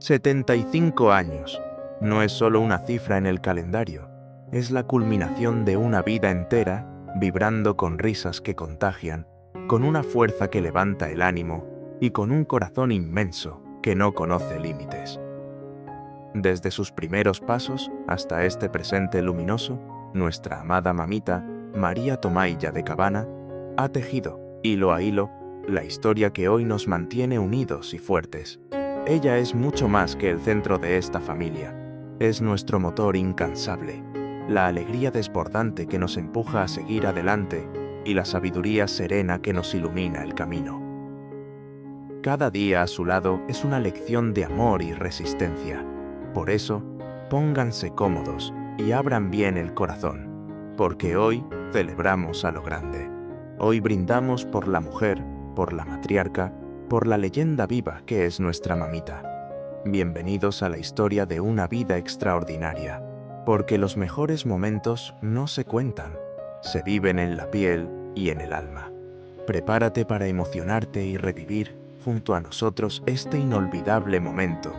75 años. No es solo una cifra en el calendario, es la culminación de una vida entera vibrando con risas que contagian, con una fuerza que levanta el ánimo y con un corazón inmenso que no conoce límites. Desde sus primeros pasos hasta este presente luminoso, nuestra amada mamita, María Tomaylla de Cabana, ha tejido, hilo a hilo, la historia que hoy nos mantiene unidos y fuertes. Ella es mucho más que el centro de esta familia. Es nuestro motor incansable, la alegría desbordante que nos empuja a seguir adelante y la sabiduría serena que nos ilumina el camino. Cada día a su lado es una lección de amor y resistencia. Por eso, pónganse cómodos y abran bien el corazón, porque hoy celebramos a lo grande. Hoy brindamos por la mujer, por la matriarca, por la leyenda viva que es nuestra mamita. Bienvenidos a la historia de una vida extraordinaria, porque los mejores momentos no se cuentan, se viven en la piel y en el alma. Prepárate para emocionarte y revivir junto a nosotros este inolvidable momento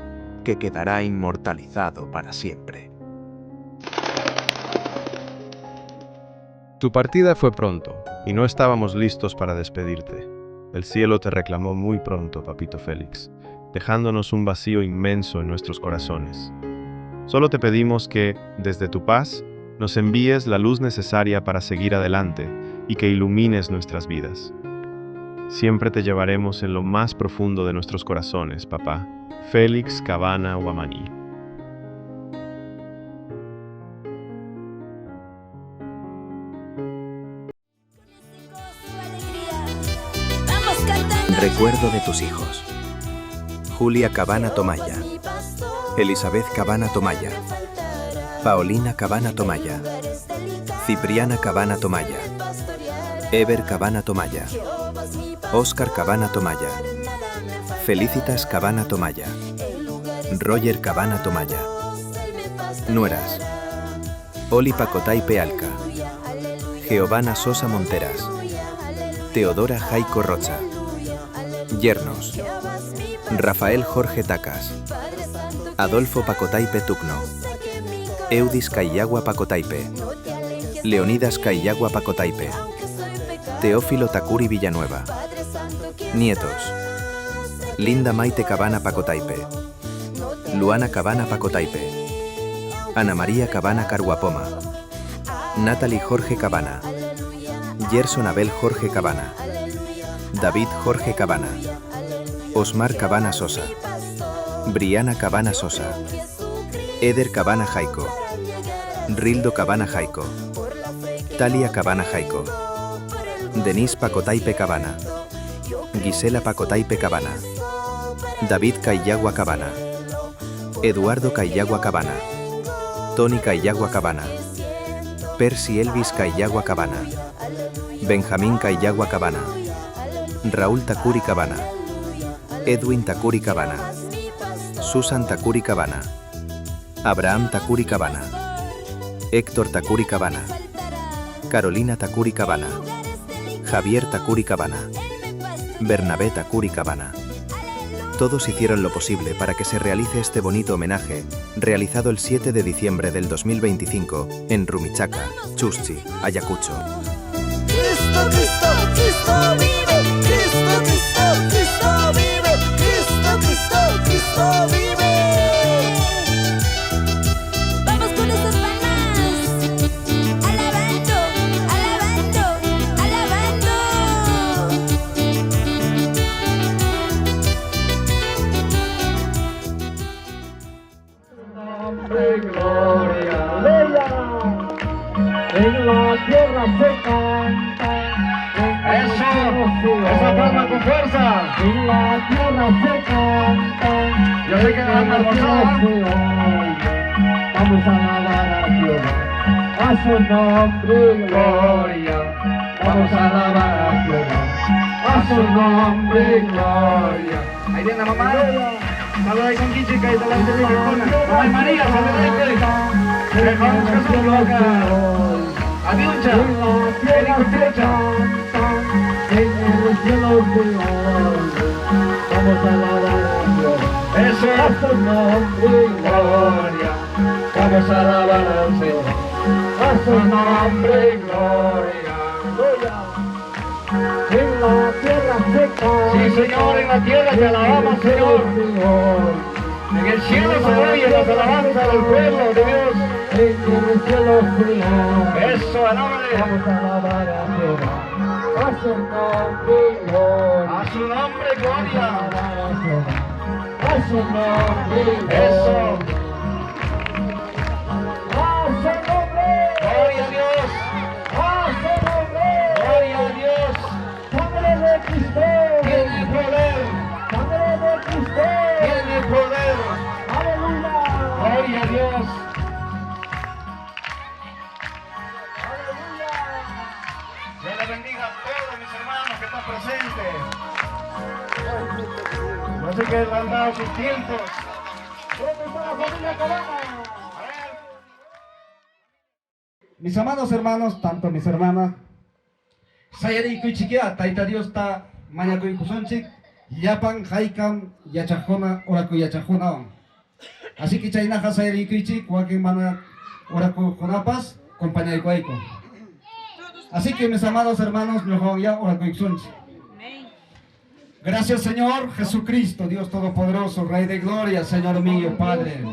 que quedará inmortalizado para siempre. Tu partida fue pronto, y no estábamos listos para despedirte. El cielo te reclamó muy pronto, papito Félix, dejándonos un vacío inmenso en nuestros corazones. Solo te pedimos que, desde tu paz, nos envíes la luz necesaria para seguir adelante y que ilumines nuestras vidas. Siempre te llevaremos en lo más profundo de nuestros corazones, papá. Félix Cabana Huamaní. Recuerdo de tus hijos. Julia Cabana Tomaya, Elizabeth Cabana Tomaya, Paolina Cabana Tomaya, Cipriana Cabana Tomaya, Ever Cabana Tomaya, Óscar Cabana Tomaya, Felicitas Cabana Tomaya, Roger Cabana Tomaya. Nueras. Oli Pacotaipe Alca, Giovanna Sosa Monteras, Teodora Jaico Rocha. Yernos. Rafael Jorge Tacas, Adolfo Pacotaipe Tugno, Eudis Caillagua Pacotaipe, Leonidas Caillagua Pacotaipe, Teófilo Tacuri Villanueva. Nietos. Linda Maite Cabana Pacotaipe, Luana Cabana Pacotaipe, Ana María Cabana Carguapoma, Natalie Jorge Cabana, Gerson Abel Jorge Cabana, David Jorge Cabana, Osmar Cabana Sosa, Briana Cabana Sosa, Eder Cabana Jaico, Rildo Cabana Jaico, Talia Cabana Jaico, Denise Pacotaipe Cabana, Gisela Pacotaipe Cabana, David Caillagua Cabana, Eduardo Caillagua Cabana, Tony Caillagua Cabana, Percy Elvis Caillagua Cabana, Benjamín Caillagua Cabana, Raúl Tacuri Cabana, Edwin Tacuri Cabana, Susan Tacuri Cabana, Abraham Tacuri Cabana, Héctor Tacuri Cabana, Carolina Tacuri Cabana, Javier Tacuri Cabana, Bernabé Tacuri Cabana. Todos hicieron lo posible para que se realice este bonito homenaje, realizado el 7 de diciembre del 2025 en Rumichaca, Chuschi, Ayacucho. Cristo, Cristo, Cristo vive. Cristo, Cristo, Cristo vive. Cristo, Cristo, Cristo vive. Vamos con esas palmas, alabando, alabando, alabando. Gloria. En la tierra se canta. En el Eso, cielo se esa palma oye. con fuerza. En la tierra se canta. Yo sé que En han el cielo almorzado. se oye. Vamos a alabar a Jehová. A su nombre gloria. Vamos a alabar a Jehová. A su nombre gloria. Ahí viene la mamá. Saluda ahí con Kichika y delante de la Mamá María, saluda ahí. En el cielo se oye. Aviuncha. En la tierra se canta, en el cielo se oye. Vamos a alabar a Jehová. Eso. Eso. A su nombre, Gloria. Vamos a alabar al Señor. A su nombre, gloria. Gloria. En la tierra seca. Sí, Señor, en la tierra te alabamos, Señor. En el cielo se oyen las alabanzas del pueblo de Dios. En el cielo, Señor. Eso, alábale. Vamos a alabar a Jehová. A su nombre, gloria. A su nombre, gloria. Alabar a Jehová. A su nombre, Eso. gloria. A su nombre. Gloria a Dios. A su nombre. Gloria a Dios. Sangre de Cristo. Tiene poder. Sangre de Cristo. Tiene poder. Aleluya. Gloria a Dios. Aleluya. Dios les bendiga a todos mis hermanos que están presentes. Yo sé que les han dado sus tiempos. ¿Dónde está la familia Cabana? A ver. Mis amados hermanos, tanto mis hermanas, sayarikuychikyá, Tayta Diosta mañakuykusunchik, llapan haykam yachaqkuna, orakuy yachaqkunawan. Así que chaynaqa sayarikuychik, wakin mana orakuykunapas, compañaykuayku. Así que mis amados hermanos, ñuqawan ya orakuykusunchik. Gracias Señor Jesucristo, Dios Todopoderoso, Rey de Gloria, Señor mío, Padre.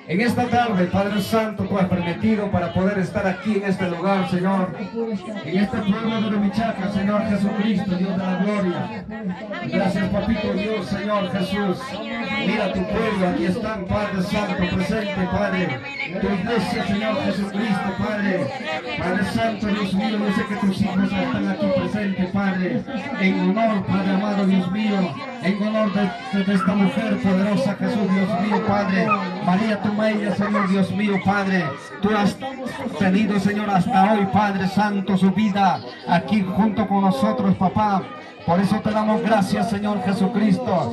En esta tarde, Padre Santo, tú has permitido para poder estar aquí en este lugar, Señor. En este pueblo de Rumichaca, Señor Jesucristo, Dios de la gloria. Gracias, Papito Dios, Señor Jesús. Mira tu pueblo, aquí están, Padre Santo, presente, Padre. Tu iglesia, Señor Jesucristo, Padre. Padre Santo, Dios mío, yo sé que tus hijos están aquí presentes, Padre. En honor, Padre amado, Dios mío. En honor de esta mujer poderosa, Jesús, Dios mío, Padre. María Tomaella, Señor, Dios mío, Padre. Tú has tenido, Señor, hasta hoy, Padre Santo, su vida aquí junto con nosotros, papá. Por eso te damos gracias, Señor Jesucristo.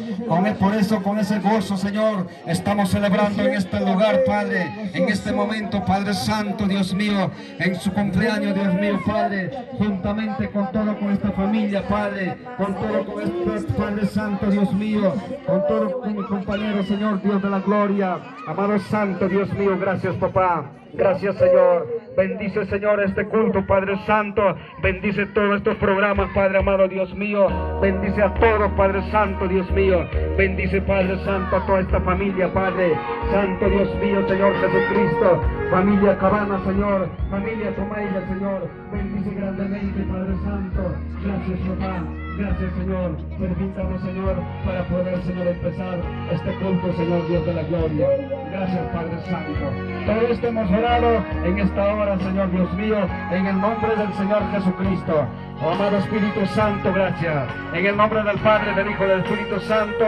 Por eso, con ese gozo, Señor, estamos celebrando en este lugar, Padre, en este momento, Padre Santo, Dios mío, en su cumpleaños, Dios mío, Padre, juntamente con todo, con esta familia, Padre, con todo, con este Padre Santo, Dios mío, con todo, con mi compañero, Señor, Dios de la gloria, amado Santo, Dios mío, gracias, papá. Gracias, Señor. Bendice, Señor, este culto, Padre Santo. Bendice todos estos programas, Padre amado, Dios mío. Bendice a todos, Padre Santo, Dios mío. Bendice, Padre Santo, a toda esta familia, Padre Santo, Dios mío, Señor Jesucristo. Familia Cabana, Señor. Familia Tomaella, Señor. Bendice grandemente, Padre Santo. Gracias, papá. Gracias, Señor. Permítanos, Señor, para poder, Señor, empezar este culto, Señor Dios de la gloria. Gracias, Padre Santo. Todo esto hemos orado en esta hora, Señor Dios mío, en el nombre del Señor Jesucristo. Oh, amado Espíritu Santo, gracias. En el nombre del Padre, del Hijo, del Espíritu Santo.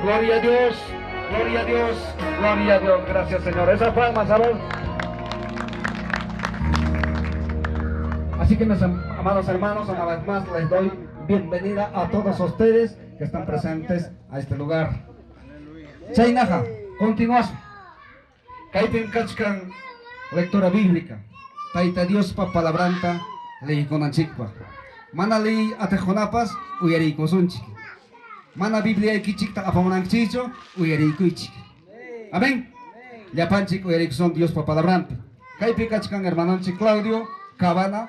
Gloria a Dios, gloria a Dios, gloria a Dios. Gracias, Señor. Esas palmas, a ver. Así que, mis amados hermanos, una vez más les doy bienvenida a todos ustedes que están presentes a este lugar. Chaynaqa, continuación. Kaypim kachkan lectura bíblica. Tayta Diospa palabranta leykunanchikpaq. Mana ley atiqkunapas uyariykusunchik. Mana Bibliaykichikta apamunankichikchu uyariykuychik. Amén. Llapanchik uyariykusun Diospa palabranta. Kaypi kachkan hermanonchik Claudio Cabana,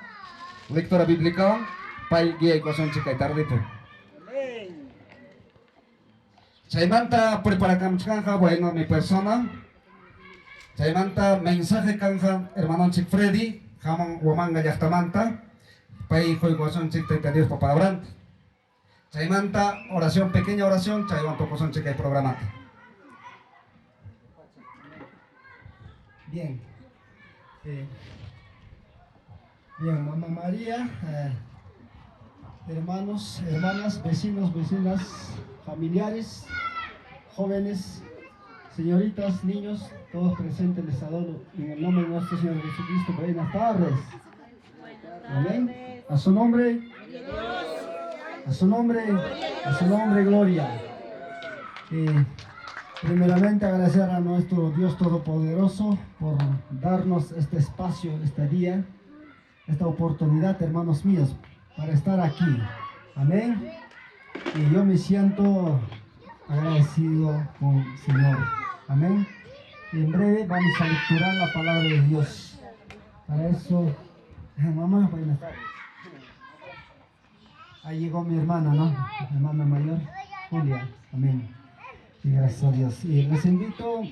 lectora bíblica, pay guiaykusunchik kay tardepi. Chaymanta preparakamchkanja, bueno, mi persona. Chaymanta mensaje kanja hermanonchik Freddy, hamun Huamanga llaqtamanta, pay quykuwasunchik Tayta Diospa palabranta. Chaymanta oración, pequeña oración, chaywan tukusunchik kay programata. Bien. Bien, Mamá María, hermanos, hermanas, vecinos, vecinas, familiares, jóvenes, señoritas, niños, todos presentes, les adoro en el nombre de nuestro Señor Jesucristo. Buenas tardes. Amén. A su nombre, a su nombre, a su nombre, gloria. Primeramente agradecer a nuestro Dios Todopoderoso por darnos este espacio, este día, esta oportunidad, hermanos míos, para estar aquí. Amén. Y yo me siento agradecido con el Señor. Amén. Y en breve vamos a lecturar la palabra de Dios. Para eso, mamá, buenas tardes. Ahí llegó mi hermana, ¿no? Mi hermana mayor, Julia. Amén. Y gracias a Dios. Y les invito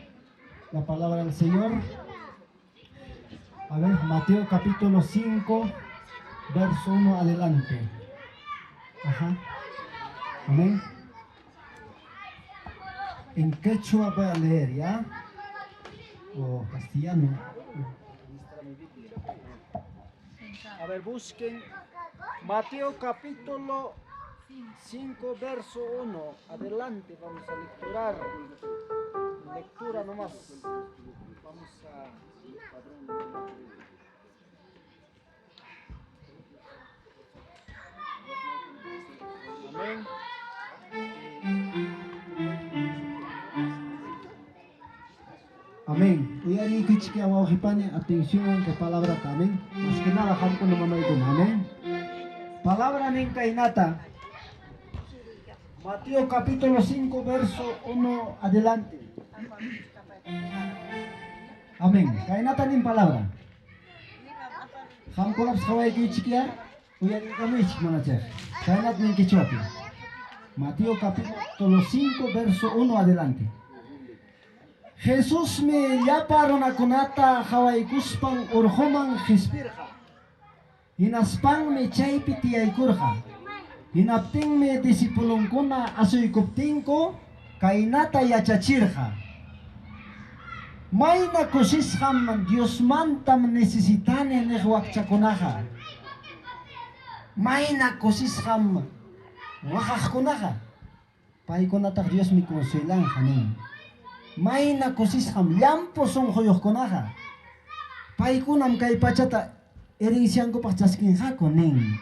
la palabra del Señor. A ver, Mateo capítulo 5, verso 1 adelante. Ajá. Amén. En quechua voy a leer, ¿ya? O castellano. A ver, busquen Mateo capítulo 5, verso 1. Adelante, vamos a lecturar. Lectura nomás. Vamos a... Amén. Amén. Uyariykichik wawqipani, atención que palabra amén. Más que nada hamkuna mamaykuna, amén. Palabra nin kaynata. Mateo capítulo 5, verso 1 adelante. Amén. Kaynata nin palabra. Hamkunapas qhawaykichik ya, uyariykamaychik manachaq. Kaynata nin quechuapi. Mateo capítulo 5, verso 1 adelante. Jesús me llapa runakunata qhawaykuspan urquman qispirqa. Hinaspanmi chaypi tiyaykurqa. Hinaptinmi discipulunkuna asuykuptinku kaynata yachachirqa. Mayna kusisqam Diosmantam necesitani niq wakchakunaqa. Mayna kusisqam waqaqkunaqa. Paykunataq Diosmi consuelanja nin. Mayna kusisqam llampu sunquyuqkunaqa. Paykunam kay pachata herenciankupaq chaskinqaku nin.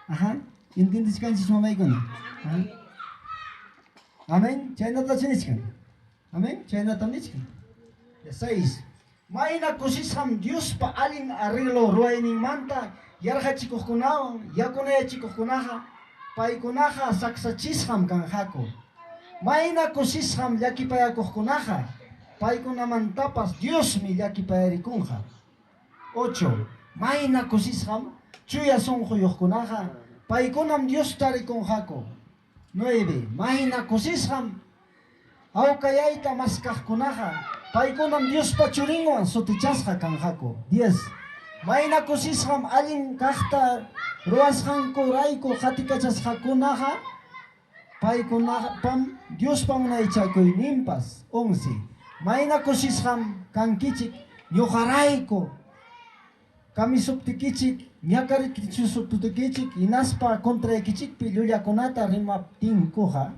Ajá, ¿entiendes mamaykuna? Ajá. Amén, chaynatachu nichkan. Amén, chaynatam nichkan. 6. Mayna kusisqam Diospa allin arreglo ruwayninmanta yarqachikuqkunawan yakunayachikuqkunaqa paykunaqa saksachisqam kanqaku. Mayna kusisqam llakipayakuqkunaqa paykunamantapas Diosmi llakipayarikunqa. 8. Mayna kusisqam chuya sunquyuqkunaqa paykunam Diosta rikunqaku. 9. Mayna kusisqam hawkayayta maskaqkunaqa paykunam Diospa churinwan sutichasqa kanqaku. 10. Mayna kusisqam allin kaqta ruwasqankurayku qatikachasqakunaqa paykunapam Diospa munaychakuyninpas. 11. Mayna kusisqam kankichik ñuqarayku kamisuptikichik ñakarichusuptikichik hinaspa contraykichikpi llullakunata rimaptinkuqa.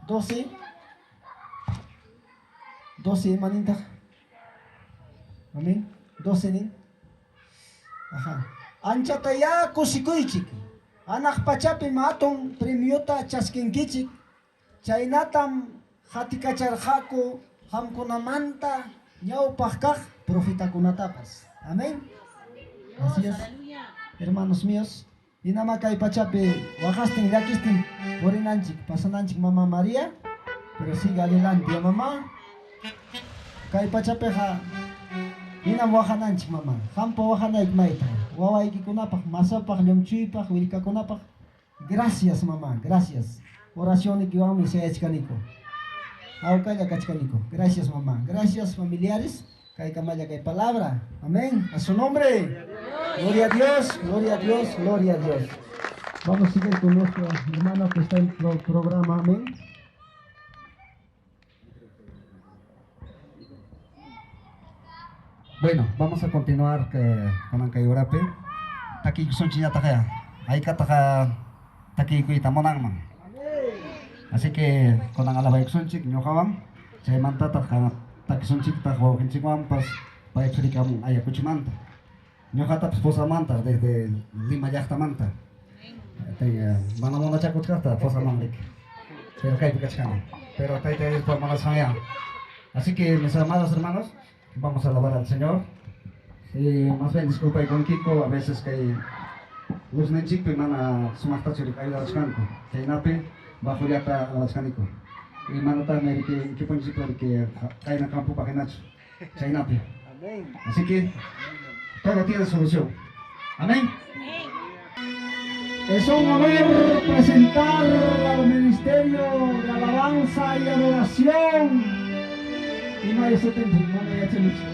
12. 12 imanintaq. Amén. 12 nin. Ajá. Anchatayá kusikuychik. Anaq pachapi hatun premiota chaskinkichik. Chaynatam qatikacharqaku qamkunamanta ñawpaq kaq profetakunatapas. Amén. Así es. Hermanos míos, hinama kay pachapi waqastin llakistin purinanchik pasananchik mamá María, pero sigue adelante ya mamá. Kay pachapiqa hinam waqananchik mamá. Qampa waqanayki mayta. Wawaykikunapaq, masapaq, llumchuypaq, willkakunapaq. Gracias mamá, gracias. Oracionikiwanmi sayachkaniku. Hawkalla kachkaniku. Gracias mamá. Gracias familiares. Kay kamalla kay palabra. Amén. A su nombre. Gloria a Dios, gloria a Dios, gloria a Dios. Vamos a seguir con nuestro hermano que está en el programa. Amén. Bueno, vamos a continuar con Ankayurapi. Taki sunchiñataqya. Haykataqa takiykuyta munanman. Así que con alabaykusunchik ñuqawan chaymantataq takisunchiktaq wawqinchikwanpas paychurikamun Ayacuchimanta. Ñuqatapas Posamanta desde Lima llaqtamanta. Mana munachakuchkaqta Posamanriki. Pero kaypi kachkani. Pero tayta Diospa munasqanya. Así que mis amados hermanos, vamos a alabar al Señor. Y más bien disculpa con Kiko, a veces que luzninchikpi mana sumaqtachu ayudachkanku. Chaynapi Bajollata alabachkaniku. Y manataqmi riki equiponchikpa riki qayna campopaq hinachu. Chaynapi. Así que todo tiene solución. Amén. Es un honor presentar al Ministerio de Alabanza y Adoración. Y no hay ese tiempo, no me eche mucho.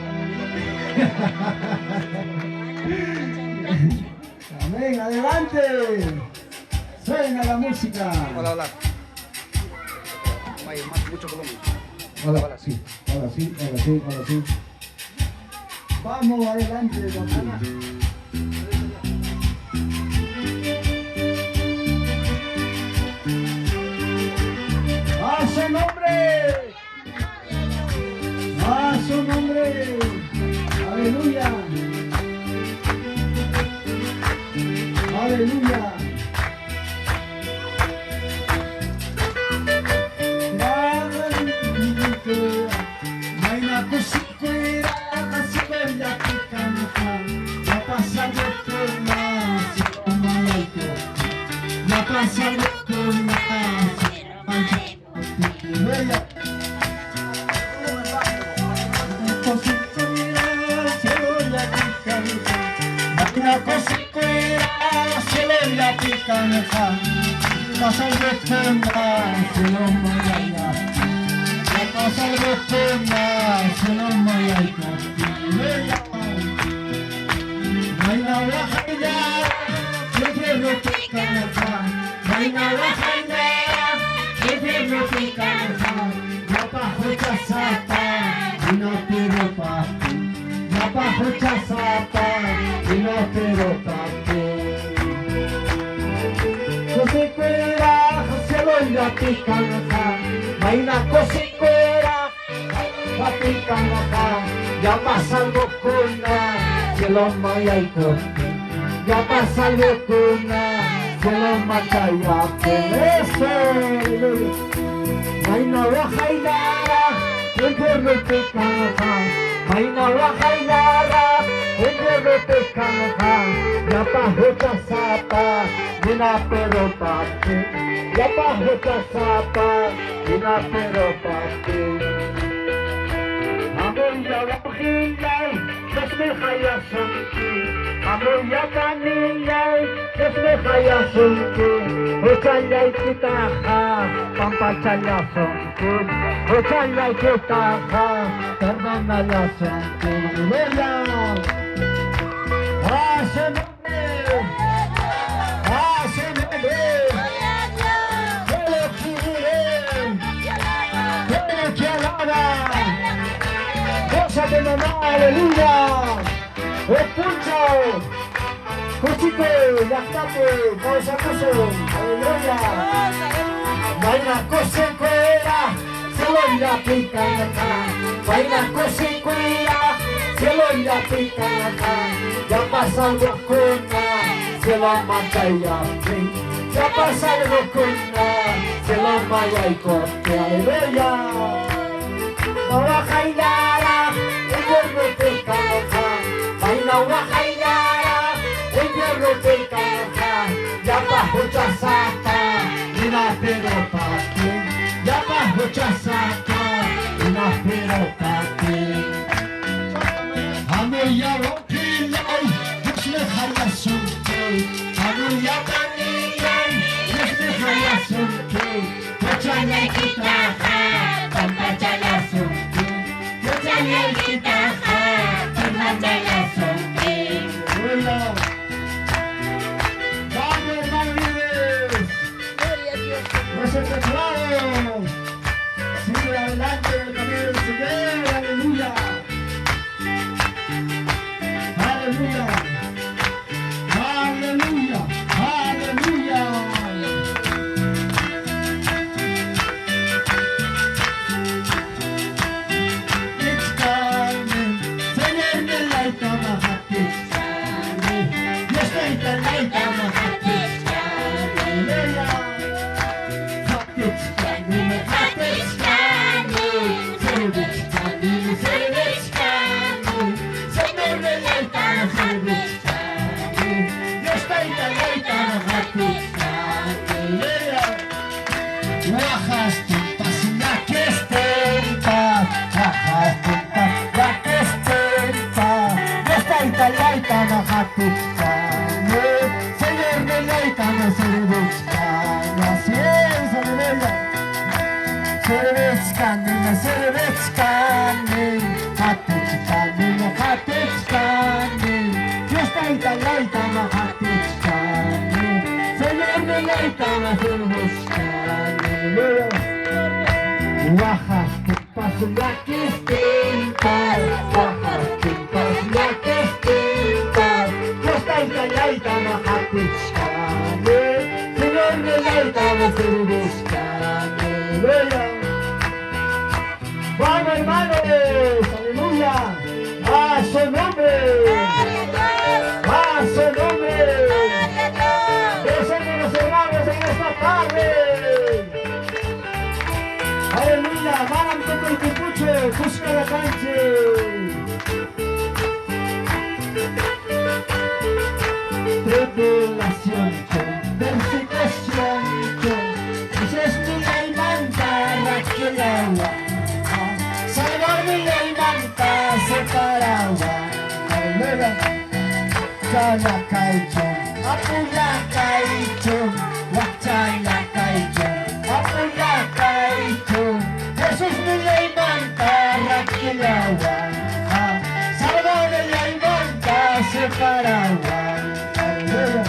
Amén, adelante. Suena la música. Hola, hola. Hay más, mucho volumen. Hola, sí, hola, sí, hola, sí, hola, sí. Vamos adelante, papá. A su nombre. A su nombre. Aleluya. Aleluya. Waqastinpas llakistinpas, waqastinpas llakistinpas, Dios Taytallayta maqatichkani, Señornillayta servichkani. Así es, aleluya. Servichkani, servichkani, qatichkani, qatichkani, Dios Taytallayta maqatichkani, Señornillayta servichkani. Aleluya. Waqastinpas llakistinpas, waqastinpas llakistinpas, Dios Taytallayta maqatichkani, Señornillayta servichkani. Aleluya. Vamos, hermanos, aleluya. A su nombre. A su nombre. Presenten los hermanos en esta tarde. Aleluya. Manam tukuykuchu, kuska la cancha. Tribulación, persecución, Jesusnillaymanta rakillawan, Salvadornillaymanta separawan. Aleluya. Chala kaychun, apulla kaychun, wakchalla kaychun, apulla kaychun, Jesusnillaymanta rakillawan, Salvadornillaymanta separawan. Aleluya.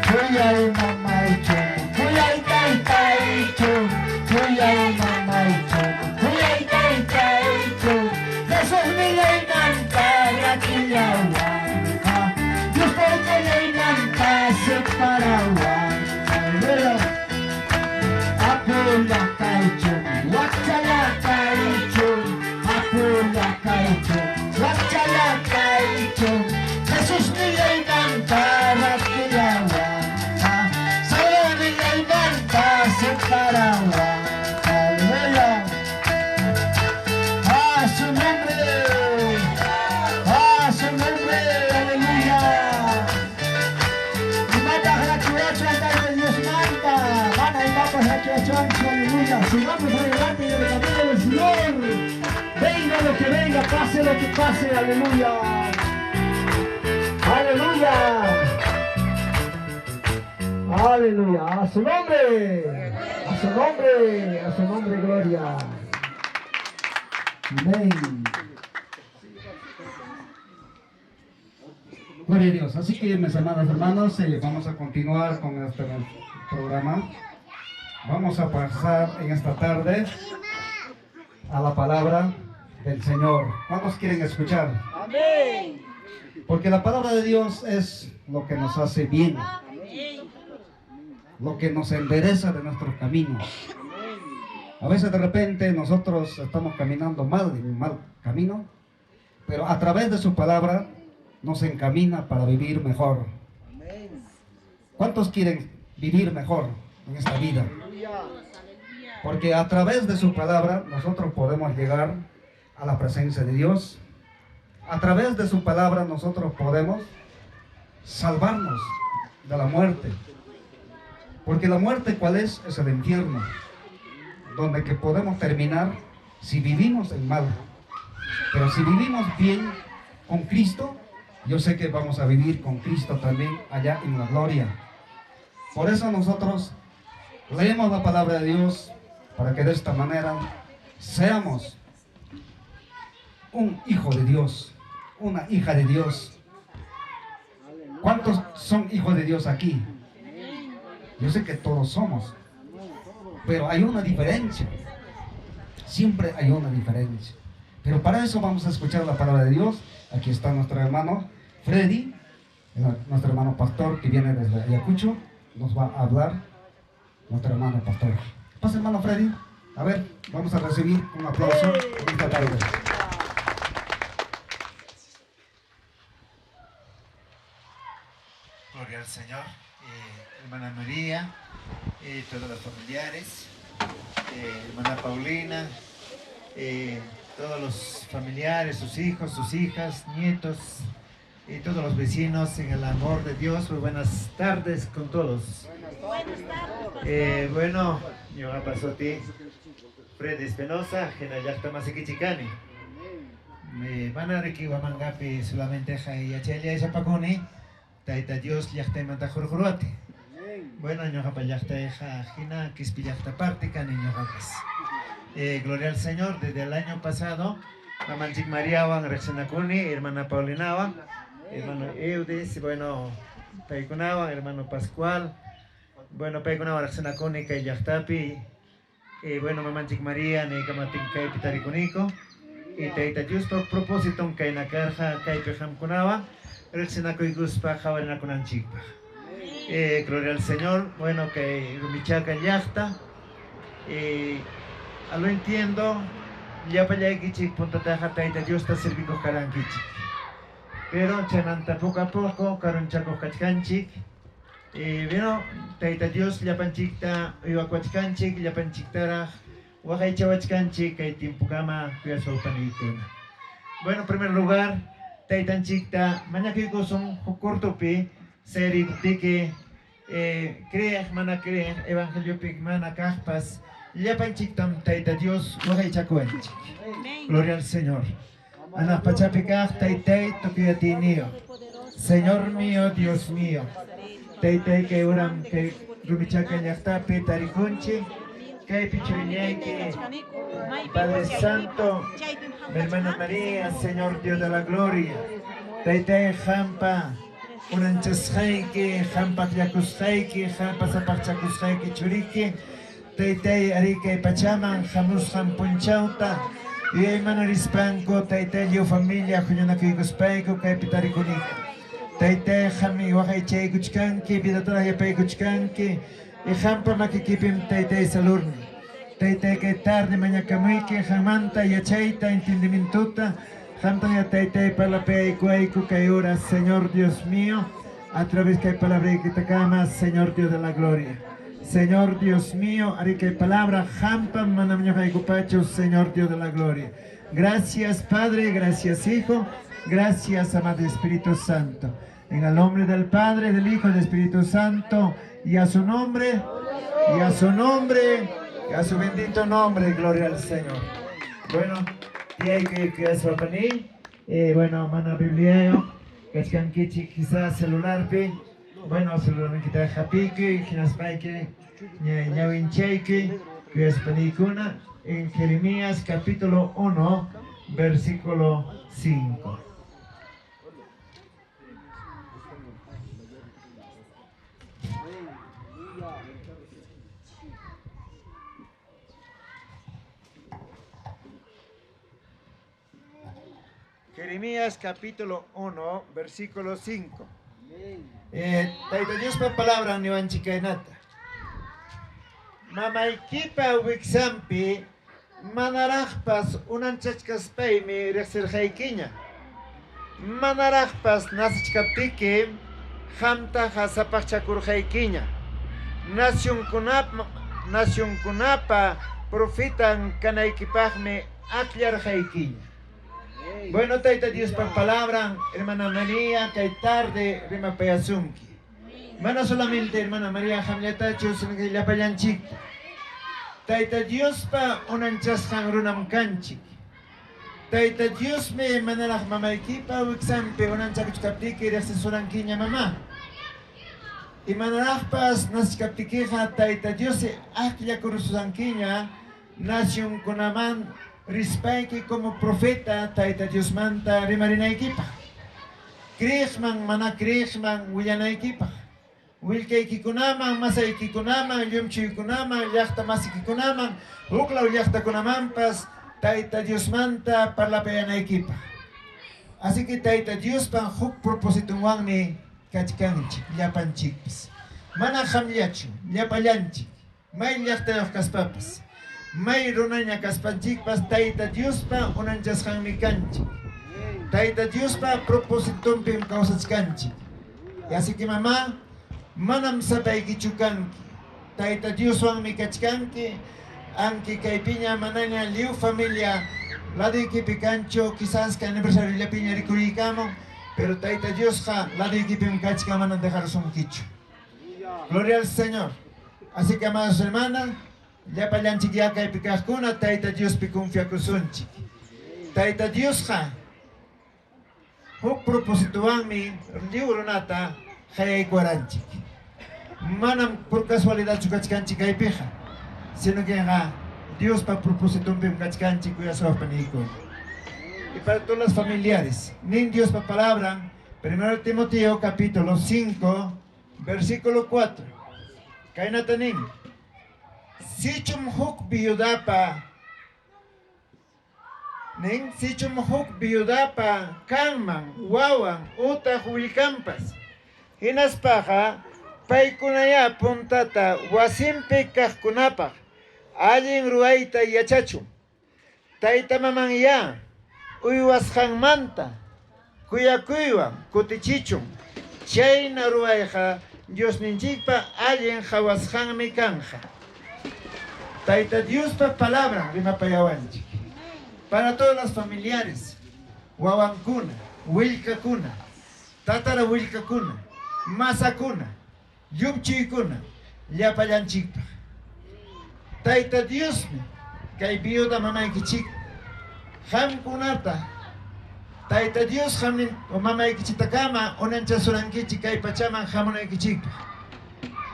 Kuyay mamaychun, kuyay taytaychun, kuyay mamaychun, kuyay taytaychun, Jesusnillaymanta rakillawan, Dios Taytallaymanta separawan. Aleluya. Apulla kaychun, wakchalla kaychun, apulla kaychun, wakchalla kaychun, Jesusnillaymanta rakillawan, Salvadornillaymanta separawan. Aleluya. A su nombre, a su nombre, aleluya. Imata rakiwachwan Tayta Diosmanta, mana imapas rakiwachwanchu, aleluya. Sigamos adelante en el camino del Señor. Venga lo que venga, pase lo que pase, aleluya. Aleluya. Aleluya. A su nombre. A su nombre. A su nombre, gloria. Amén. Gloria a Dios. Así que, mis amados hermanos, vamos a continuar con este programa. Vamos a pasar en esta tarde a la palabra del Señor. ¿Cuántos quieren escuchar? Amén. Porque la palabra de Dios es lo que nos hace bien, lo que nos endereza de nuestros caminos. A veces de repente nosotros estamos caminando mal, en un mal camino, pero a través de su palabra nos encamina para vivir mejor. ¿Cuántos quieren vivir mejor en esta vida? Porque a través de su palabra nosotros podemos llegar a la presencia de Dios. A través de su palabra nosotros podemos salvarnos de la muerte. Porque la muerte, ¿cuál es? Es el infierno, donde que podemos terminar si vivimos en mal. Pero si vivimos bien con Cristo, yo sé que vamos a vivir con Cristo también allá en la gloria. Por eso nosotros leemos la palabra de Dios, para que de esta manera seamos un hijo de Dios, una hija de Dios. ¿Cuántos son hijos de Dios aquí? Yo sé que todos somos, pero hay una diferencia. Siempre hay una diferencia. Pero para eso vamos a escuchar la palabra de Dios. Aquí está nuestro hermano Freddy, nuestro hermano pastor que viene desde Ayacucho. Nos va a hablar nuestro hermano pastor. Pasa, hermano Freddy. A ver, vamos a recibir un aplauso en esta tarde. Gloria al Señor, hermana María, todos los familiares, hermana Paulina, todos los familiares, sus hijos, sus hijas, nietos y todos los vecinos en el amor de Dios. Muy buenas tardes con todos. Buenas tardes. Eh, bueno, ñuqapa suti Freddy Espinosa, hina llaqta masikichik kani. Mana riki Huamangapi solamente yachaylla yachapakuni, Tayta Dios llaqtaymanta hurquruwati. Bueno, ñuqapa llaqtayqa hina Quispi llaqta parte kani ñuqapas. Gloria al Señor, desde el año pasado, mamanchik Mariawan riqsinakuni, hermana Paulinawan, hermano Eudis, bueno, paykunawan, hermano Pascual, bueno, paykunawan riqsinakuni kay llaqtapi. Bueno, mamanchik Maria niykamatin kaypi tarikuniku. Y Tayta Diospa propósiton kayna karqa kaypi qamkunawan riqsinakuykuspa qawarinakunanchikpaq. Gloria al Señor. Bueno, kay Rumichaca llaqta. A lo entiendo, llapallaykichik puntataqa Tayta Diosta servikuq karankichik. Pero chaymanta poco a poco karunchakuq kachkanchik. Bueno, Tayta Dios llapanchikta uywakuwachkanchik, llapanchiktaraq waqaychawachkanchik kay tiempokama kuyasqa paniykuna. Bueno, en primer lugar, taytanchikta mañakuykusun huk cortopi sayrikuptiki creeq mana creeq evangeliopi mana kaqpas llapanchiktam Tayta Dios waqaychakuwanchik. Gloria al Señor. Hanaq pachapi kaq Taytay tukuy atiyniyuq. Señor mío, Dios mío. Taytay kay uram kay Rumichaca llaqtapi tarikunchik. Kaypi churillayki, Padre Santo, mi hermana María, Señor Dios de la gloria. Taytay qampa unanchasqayki, qampa akllakusqayki, qampa sapaqchakusqayki churiki. Taytay arí kay pachaman hamusqan punchawta yuyaymana rispanku taytay lliw familia huñunakuykuspayku kaypi tarikuniku. Taytay qammi waqaychaykuchkanki, vidataraq yapaykuchkanki y qampa makikipim taytay salurni. Taytay kay tarde mañakamuyki qanmanta yachayta, entendimientuta, qamtaña taytay parlapaykuwayku kay hora, Señor Dios mío, a través kay palabraykitakama, Señor Dios de la gloria. Señor Dios mío, arí kay palabra qampa manam ñuqaykupachu, Señor Dios de la gloria. Gracias Padre, gracias Hijo, gracias amado Espíritu Santo. En el nombre del Padre, del Hijo y del Espíritu Santo, y a su nombre, y a su nombre, y a su bendito nombre, gloria al Señor. Bueno, y hay que pani. Bueno, mana Biblia, kachkankichik quizás celularpi, bueno, celular hapiki, hinaspayki, ñawinchayki, kuyaspanikuna, en Jeremías capítulo 1, versículo 5. Jeremías capítulo 1, versículo 5. Tayta Diospa palabra niwanchikaynata. Mamaykipa wiksanpi manaraqpas unanchachkaspaymi riqsirqaykiña. Manaraqpas nacichkaptiki qamtaqa sapaqchakurqaykiña. Nacionkunapa profetan kanaykipaqmi akllarqaykiña. Bueno, Tayta Diospa palabra, hermana María, kay tarde rimapayasunki. Mana solamente hermana María qamllatachu, sino que llapallanchikta. Tayta Diospa unanchasqan runam kanchik. Tayta Diosmi manaraq mamaykipa wiksanpi unanchakuchkaptiki riqsisurankiña mamá. Y manaraqpas nacichkaptikiqa Tayta Dios akllakurusurankiña nacionkunaman rispayki como profeta Tayta Diosmanta rimarinaykipaq. Creeqman mana creeqman willanaykipaq. Willkaykikunaman, masaykikunaman, llumchuykunaman, llaqta masikikunaman, huklaw llaqtakunamanpas Tayta Diosmanta parlapayanaykipaq. Así que Tayta Diospa huk propósitonwanmi kachkanchik, llapanchikpas. Mana qamllachu, llapallanchik, may llaqtayuq kaspapas, may runaña kaspanchikpas Tayta Diospa unanchasqanmi kanchik. Tayta Diospa propósitonpim kawsachkanchik. Y así que mamá, manam sapaykichu kanki. Tayta Dioswanmi kachkanki, anki kaypiña manaña lliw familia laduykipi kanchu, quizás kay aniversario rikuriykamun, pero Tayta Diosqa laduykipim kachkan, manam dejarusunkichu. Gloria al Señor. Así que, amados hermanas, llapallanchik kaypi kaqkuna Tayta Diospi confiakusunchik. Tayta Diosqa huk propósitowanmi lliw runata qayaykuwaranchik. Manam por casualidadchu kachkanchik kaypiqa, sino que Diospa propósitonpim kachkanchik kuyasqawaq paniykuna. Y para todas las familiares, nin Diospa palabra, 1 Timoteo capítulo 5, versículo 4. Kaynata nin, sichum huk viudapa nin sichum huk viudapa kanman wawan utaq willkanpas hinaspaqa paykunayá puntata wasinpi kaqkunapaq allin ruwayta yachachun. Tayta mamanyá uywasqanmanta kuyakuywan kutichichun. Chayna ruwayqa Diosninchikpa allin qawasqanmi kanqa. Tayta Diospa palabran rimapayawanchik. Para todas las familiares, wawankuna, willkakuna, tatara willkakuna, masakuna, llupchiykuna, llapallanchikpaq. Tayta Diosmi kay viuda mamaykichik qamkunata Tayta Dios qamnin mamaykichitakama unanchasurankichik kay pachaman hamunaykichikpaq.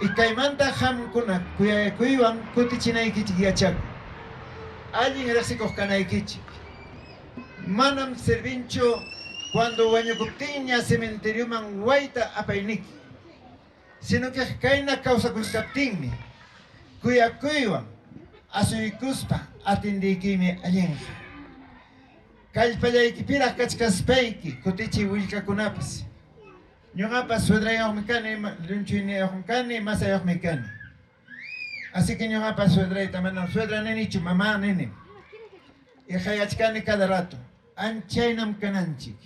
Y kaymanta qamkuna kuyakuywan kutichinaykichik yachakun. Allin riqsikuq kanaykichik. Manam servinchu cuando wañukuptinña cementerioman wayta apayniki. Sino que kayna kawsakuchkaptinmi kuyakuywan asuykuspa atindiykimi allinqa. Kallpallaykipiraq kachkaspayki kutichiy willkakunapas. Ñuqapas suedrayuqmi kani, llunchuyniyuqmi kani, masayuqmi kani. Así que ñuqapas suedrayta manam suedra ninichu, mamá nini. Y qayachkani cada rato. Anchaynam kananchik.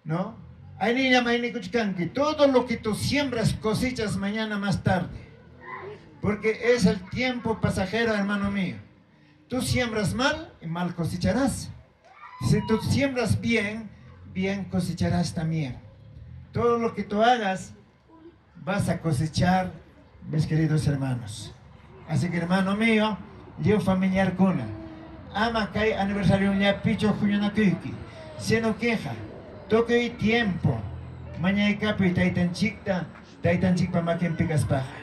¿No? Ayniñam aynikuchkanki. Todo lo que tú siembras cosechas mañana más tarde. Porque es el tiempo pasajero, hermano mío. Tú siembras mal y mal cosecharás. Si tú siembras bien, bien cosecharás también. Todo lo que tú hagas, vas a cosechar, mis queridos hermanos. Así que, hermano mío, yo familiar kuna. Ama kay aniversario llapichu huñunakuyki. Sino queja. Tukuy tiempo. Mañaykapuy taytanchikta, taytanchikpa makinpi kaspaqa.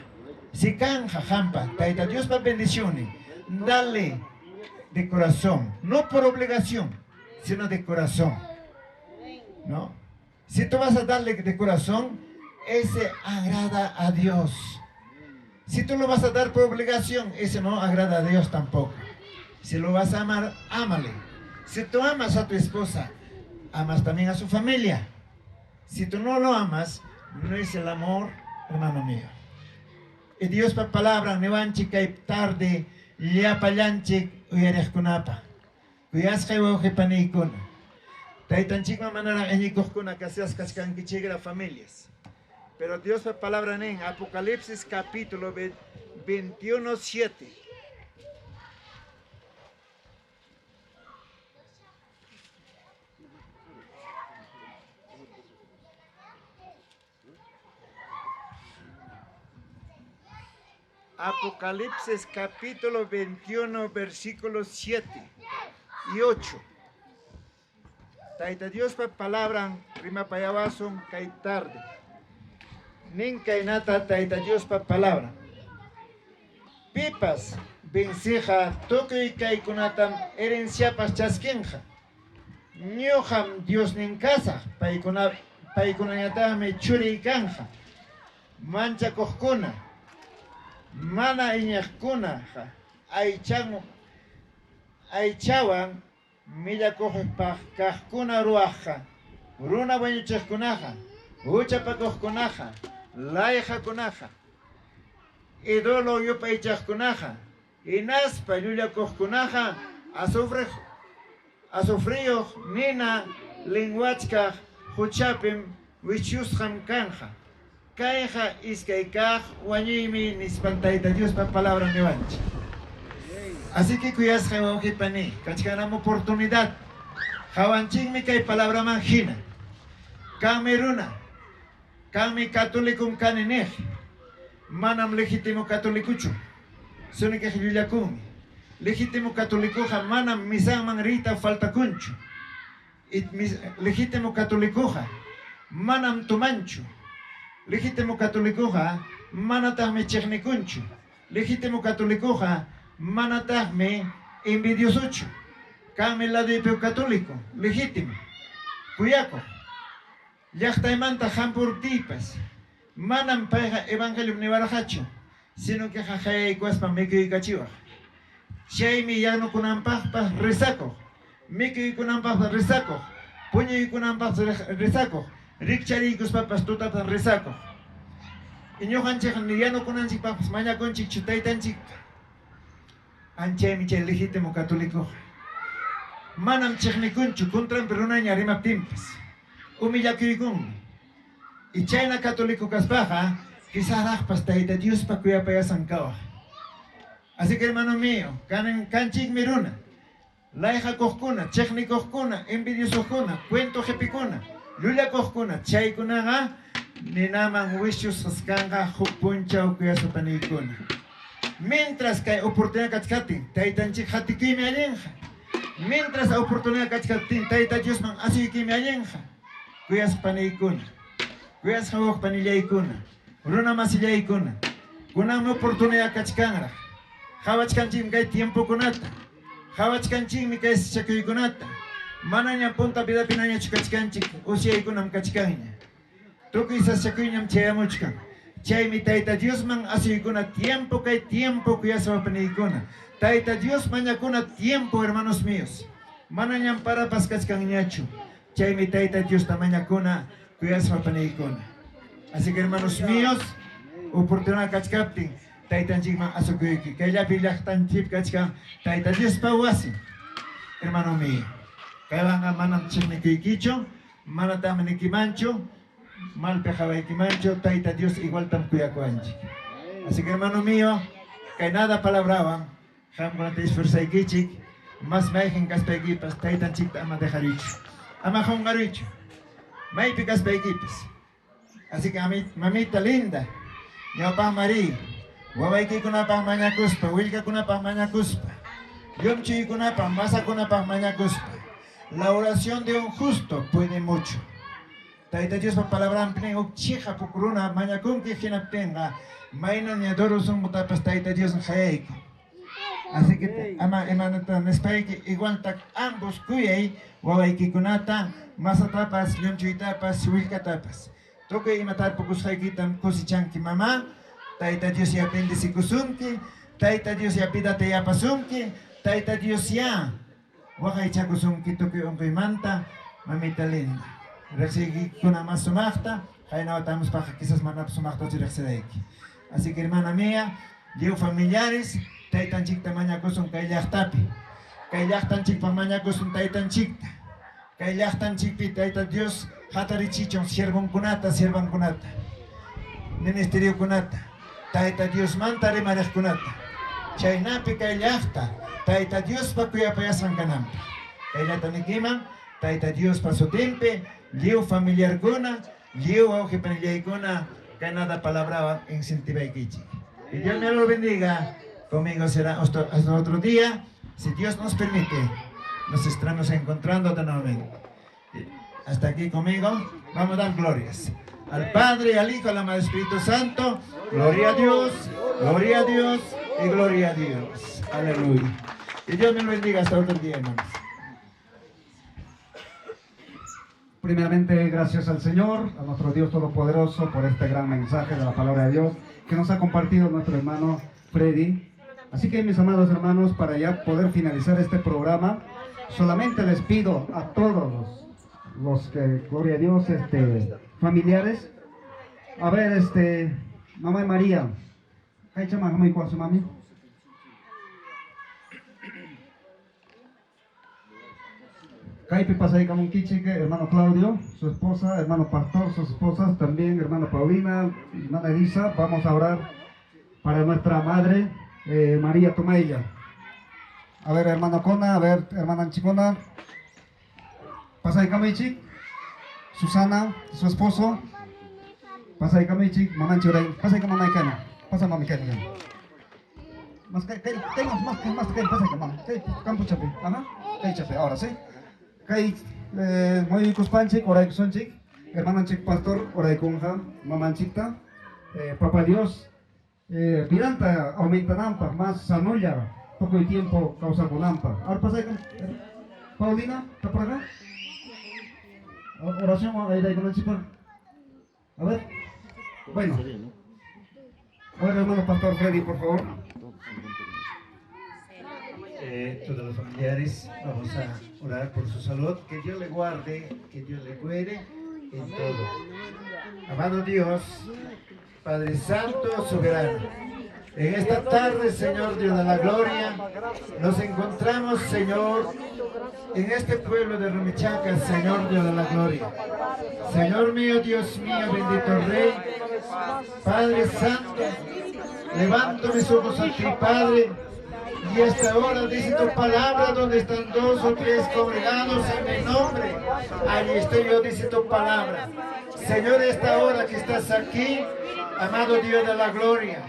Si kanja hampa, Tayta Diospa bendiciones, dale de corazón, no por obligación, sino de corazón. ¿No? Si tú vas a darle de corazón, ese agrada a Dios. Si tú lo vas a dar por obligación, ese no agrada a Dios tampoco. Si lo vas a amar, ámale. Si tú amas a tu esposa, amas también a su familia. Si tú no lo amas, no es el amor, hermano mío. Y Diospa palabra niwanchik kay tarde llapallanchik uyariqkunapa. Kuyasqay wawqi paniykuna. Taytanchikman manaraq iñikuqkuna kasias kachkankichikra familias. Pero Diospa palabra nin Apocalipsis capítulo 21, 7. Apocalipsis capítulo 21, versículos 7 y 8. Tayta Diospa palabran rimapayawasun kay tarde. Nin kaynata Tayta Diospa palabra. Pipas venceqqa tukuy kaykunatam herenciapas chaskinqa. Ñuqam Diosnin kasaq, paykuna paykunañataqmi churiy kanqa. Manchakuqkuna, mana iñiqkunaqa aychan aychawan millakuqpaq kaqkuna ruwaqqa, runa wañuchiqkunaqa, huchapakuqkunaqa, layqakunaqa, ídolo yupaychaqkunaqa, hinaspa llullakuqkunaqa azufre azufriyuq nina linwachkaq huchapim wichusqam kanqa. Kayqa iskay kaq wañuymi nispan Tayta Diospa palabra niwanchik. Así que kuyasqay wawqi pani, kachkanam oportunidad. Qawanchikmi kay palabraman hina. Kanmi runa, kanmi católicom kani niq. Manam legítimo catolicochu. Sino que llullakunmi. Legítimo catolicoqa manam misanman riyta faltakunchu. Legítimo catolicoqa manam tomanchu. Legítimo catolicoqa manataqmi chiqnikunchu. Legítimo catolicoqa manataqmi envidiosochu. Kanmi laduypi católico, legítimo, kuyakuq. Llaqtaymanta hampuruptiypas manam payqa evangelium niwarqachu, sino que qayaykuwaspa mikuykachiwaq. Chaymi yanukunanpaqpas rezakuq, mikuykunanpaqpas rezakuq, puñuykunanpaqpas rezakuq, rikchariykuspapas tutapas rezakuq. Y ñuqanchik yanukunanchikpaqpas mañakunchikchu taytanchikta. Anchaymi chay legítimo católicoqa. Manam chiqnikunchu contranpi runaña rimaptinpas. Humillakuykunmi. Y chayna católico kaspaqa, quizaraqpas Tayta Diospa kuyapayasan kawaq. Así que hermano mío, kanchikmi runa. Layqakuqkuna, chiqnikuqkuna, envidiosoqkuna, cuento qipikuna, llullakuqkuna, chaykunaqa ninaman wischusqas kanqa huk punchaw kuyasapaniykuna. Mientras kay oportunidad kachkaptin, taytanchik hatikuymi allinqa. Mientras oportunidad kachkaptin, Tayta Diosman asuykuymi allinqa. Kuyasqa paniykuna, kuyasqa wawqi panillaykuna, runa masillaykuna, kunanmi oportunidad kachkanraq. Qawachkanchikmi kay tiempokunata, qawachkanchikmi kay sachakuykunata. Manañam punta vidapinañachu kachkanchik, usyaykunam kachkanña. Tukuy sasachakuyñam chayamuchkan. Chaymi Tayta Diosman asuykuna tiempo kay tiempo kuyasqa paniykuna. Tayta Dios mañakuna tiempo, hermanos míos. Manañam parapas kachkanñachu. Chaymi Tayta Diosta mañakuna kuyasqa paniykuna. Así que hermanos míos, oportunidad kachkaptin Taytanchikman asukuyki. Kayllapi llaqtanchik kachkan Tayta Diospa wasin. Hermano mío, kaywanqa manam chiqnikuykichu, manataqmi nikimanchu, malpi qawaykimanchu, Tayta Dios igualtam kuyakuwanchik. Así que hermano mío, kay nada palabrawan qamkunata esforzaykichik, mas mayqin kaspaykipas taytanchikta ama dejaruychu, ama qunqaruychu, maypi kaspaykipas. Así que mamita linda, ñawpaq Marí, wawaykikunapaq mañakuspa, willkakunapaq mañakuspa, llumchuykunapaq, masakunapaq mañakuspa. La oración de un justo puede mucho. Tayta Diospa palabranpi nin huk chiqap huk runa mañakunki hinaptinqa maynaña duro sunqutapas Tayta Dios qayaykun. Así que ama imanata nispayki igualta ambos kuyay wawaykikunata, masatapas, llumchuytapas, willkatapas. Tukuy ima tarpukusqaykitam cosechanki mamá. Tayta Dios ya bendecikusunki, Tayta Dios ya vidata yapasunki, Tayta Dios ya waqaychakusunki tukuy unquymanta, mamita linda. Riqsiykikuna mas sumaqta, qayna watamuspaqa quizás manapas sumaqtachu riqsirayki. Así que hermana mía, lliw familiares, taytanchikta mañakusun kay llaqtapi. Kay llaqtanchikpa mañakusun taytanchikta. Kay llaqtanchikpi Tayta Dios hatarichichun siervonkunata, siervankunata, ministeriokunata, Tayta Diosmanta rimariqkunata. Chaynapi kay llaqta Tayta Diospa kuyapayasqan kananpaq. Kayllata nikiman Tayta Diospa sutinpi lliw familiarkuna, lliw wawqi panillaykuna kay nada palabrawan incentivaykichik. Que Dios me lo bendiga. Conmigo será hasta otro día. Si Dios nos permite, nos estaremos encontrando de nuevamente. Hasta aquí conmigo. Vamos a dar glorias. Al Padre, al Hijo, al amado Espíritu Santo. Gloria a Dios, gloria a Dios y gloria a Dios. Aleluya. Que Dios me lo bendiga hasta otro día, hermanos. Primeramente, gracias al Señor, a nuestro Dios Todopoderoso, por este gran mensaje de la palabra de Dios que nos ha compartido nuestro hermano Freddy. Así que, mis amados hermanos, para ya poder finalizar este programa, solamente les pido a todos los que, gloria a Dios, familiares, a ver, mamá María, ¿cuál su mami? Kaypi pasaykamunkichik, hermano Claudio, su esposa, hermano Pastor, sus esposas, también hermana Paulina, hermana Elisa. Vamos a orar para nuestra madre, María Tomailla. A ver, hermano Cona, a ver, hermana Anchicona. Pasaykamunchik, Susana, su esposo. Pasaykamunchik, mamá Anchuray. Pasaykamunchik, mamá Icana. Pasa mami kay Más kay kay kay más más kay más kay pasa mami. Kay campo chapi. Ajá. Kay chapi. Ahora sí. Kay eh muyukuspanchik oraykusunchik. Hermananchik pastor oraykunqa mamanchikta. Eh, Papá Dios eh, vidanta aumentananpaq más sanolla tukuy tiempo kawsakunanpaq. Ahora pasaykan. Paulina, ¿está por acá? Oración ayudaykunanchikpaq. A ver. Bueno. A ver, hermano Pastor Freddy, por favor. Todos los familiares, vamos a orar por su salud, que Dios le guarde, que Dios le cuide en todo. Amado Dios, Padre Santo, soberano, en esta tarde, Señor Dios de la gloria, nos encontramos, Señor, en este pueblo de Rumichaca, Señor Dios de la gloria. Señor mío, Dios mío, bendito Rey, Padre Santo, levanto mis ojos a ti, Padre, y esta hora dice tu palabra, donde están dos o tres congregados en mi nombre, allí estoy yo, dice tu palabra. Señor, esta hora que estás aquí, amado Dios de la gloria,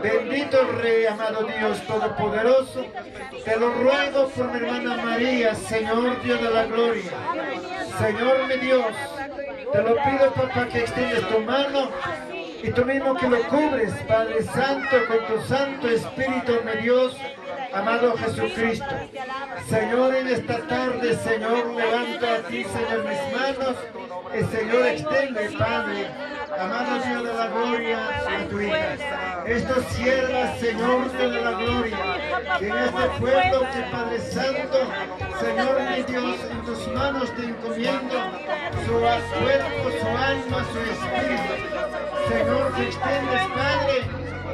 bendito Rey, amado Dios Todopoderoso, te lo ruego por mi hermana María, Señor Dios de la gloria. Señor mi Dios, te lo pido, papá, que extiendes tu mano y tú mismo que lo cubres, Padre Santo, con tu Santo Espíritu, mi Dios, amado Jesucristo. Señor, en esta tarde, Señor, levanto a ti, Señor, mis manos. El Señor extiende, Padre, amado Dios de la gloria, a tu hija. Estos siervas, Señor Dios de la gloria, que en este pueblo, que Padre Santo, Señor mi Dios, en tus manos te encomiendo su cuerpo, su alma, su espíritu. Señor, que extiendes, Padre,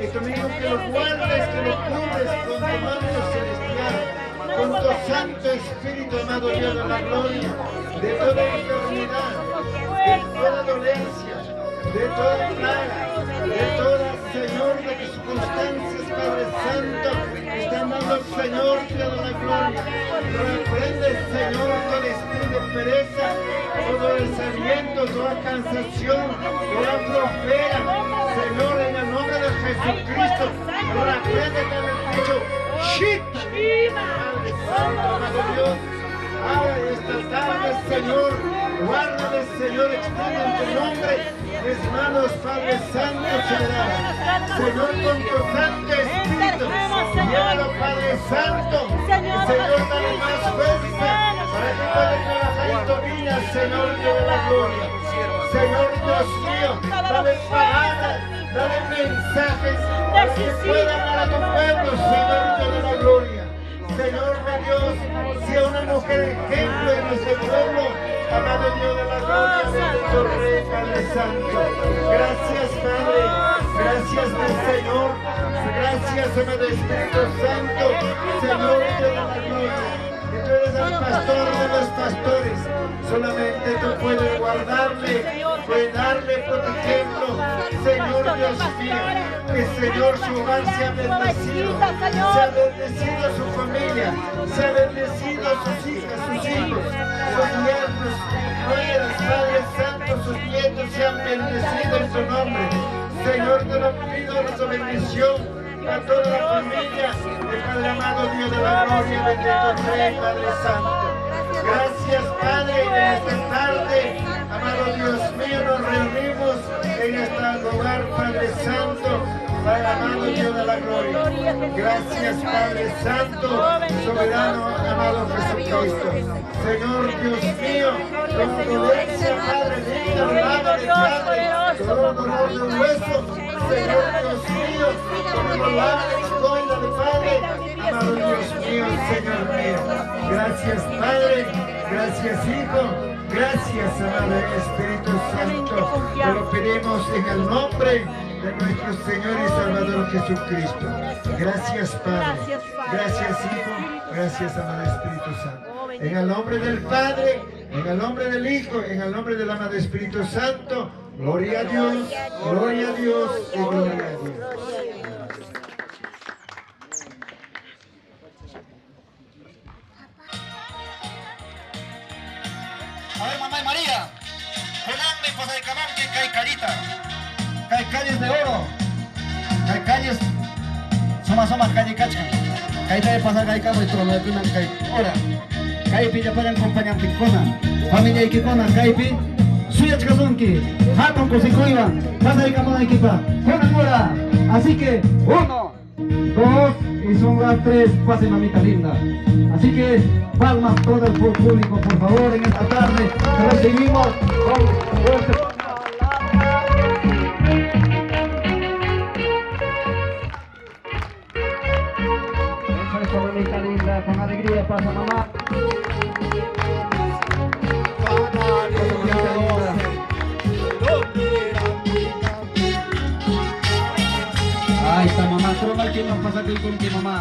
y tú mismo que lo guardes, que lo cubres con tu manto celestial, con tu Santo Espíritu, amado Dios de la gloria, de toda enfermedad, de toda dolencia, de toda plaga, de toda, Señor, de que circunstancias, Padre Santo, están dando, Señor, Dios de la gloria. Reprende, Señor, todo espíritu de pereza, todo desaliento, toda cansación, toda flojera, Señor, en el nombre de Jesucristo, reprende también dicho, shit, Padre Santo, amado Dios, ahora y esta tarde, Señor, guárdame, Señor, extiende en tu nombre mis manos, Padre Santo, soberano. Señor, con tu Santo Espíritu, llévalo, Padre Santo. Señor, dale más fuerza para que pueda trabajar en tu vida, Señor Dios de la gloria. Señor Dios mío, dale palabras, dale mensajes para que pueda amar a tu pueblo, Señor Dios de la gloria. Señor mi Dios, sea una mujer ejemplo en nuestro pueblo, amado Dios de la gloria, bendito Rey, Padre Santo. Gracias, Padre, gracias mi Señor, gracias, amado Espíritu Santo, Señor Dios de la gloria. Que tú eres el pastor de los pastores, solamente tú puedes guardarle, cuidarle, protegerlo, Señor Dios mío. Que Señor su hogar sea bendecido, sea bendecido su familia, sea bendecido sus hijas, sus hijos, sus yernos, nueras, Padre Santo, sus nietos sean bendecidos en su nombre. Señor, te lo pido su bendición a toda la familia del Padre amado, Dios de la gloria, bendito Rey, Padre Santo. Gracias, Padre, en esta tarde, amado Dios mío, nos reunimos en este lugar, Padre Santo, Padre amado, Dios de la gloria. Gracias, Padre Santo, soberano, amado Jesucristo. Señor Dios mío, con dolencia, Padre, lindo, lávale, Padre, todo dolor de hueso, Señor Dios mío, como lávale, escóndale, Padre, amado Dios mío, Señor mío. Gracias, Padre, gracias, Hijo, gracias, amado Espíritu Santo. Te lo pedimos en el nombre de nuestro Señor y Salvador Jesucristo. Gracias, Padre. Gracias, Hijo. Gracias, amado Espíritu Santo. En el nombre del Padre, en el nombre del Hijo, en el nombre del amado Espíritu Santo. Gloria a Dios, gloria a Dios y gloria a Dios. A ver, mamá y María, Kunanmi pasaykamanki kay kallita, kay calles de oro, Kay calles suma-sumaq calle kachkan. Kaytaya pasarqaykamuy tronoykunan kay hora. Kaypi llapallan compañantekuna, familiaykikuna kaypi suyachkasunki. Hatun kusikuywan pasaykamunaykipaq. Kunan hora. Así que 1, 2 y son las 3. Pase mamita linda. Así que palmas todo el público, por favor, en esta tarde recibimos con fuerte. Eso es, mamita linda, con alegría pasa mamá. Ahí está mamá, trona que nos pasa aquí con que mamá.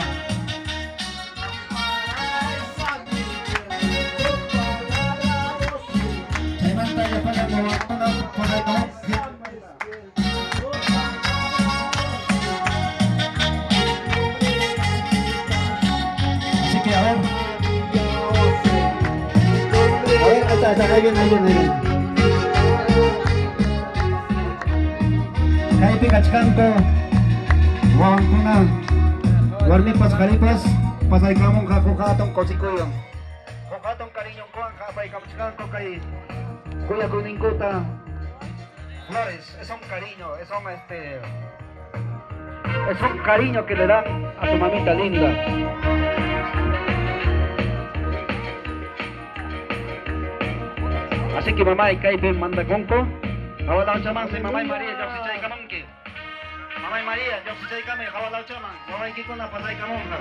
Así que a ver. A ver, ahí está, ahí viene, ahí viene, ahí viene. Kaypi kachkanku wawankuna warmipas qharipas pasaykamunqa huk hatun kusikuywan. Huk hatun cariñonkuwan apaykamuchkanku kay kuyakuyninkuta. Flores, es un cariño, es un cariño que le dan a su mamita linda. Así que mamá y kaypi mandakunku. Hawalawchamansi mamá y María lluqsichaykamunki. Mamá y María lluqsichaykami hawalawchaman. Wawaykikuna pasaykamunqa.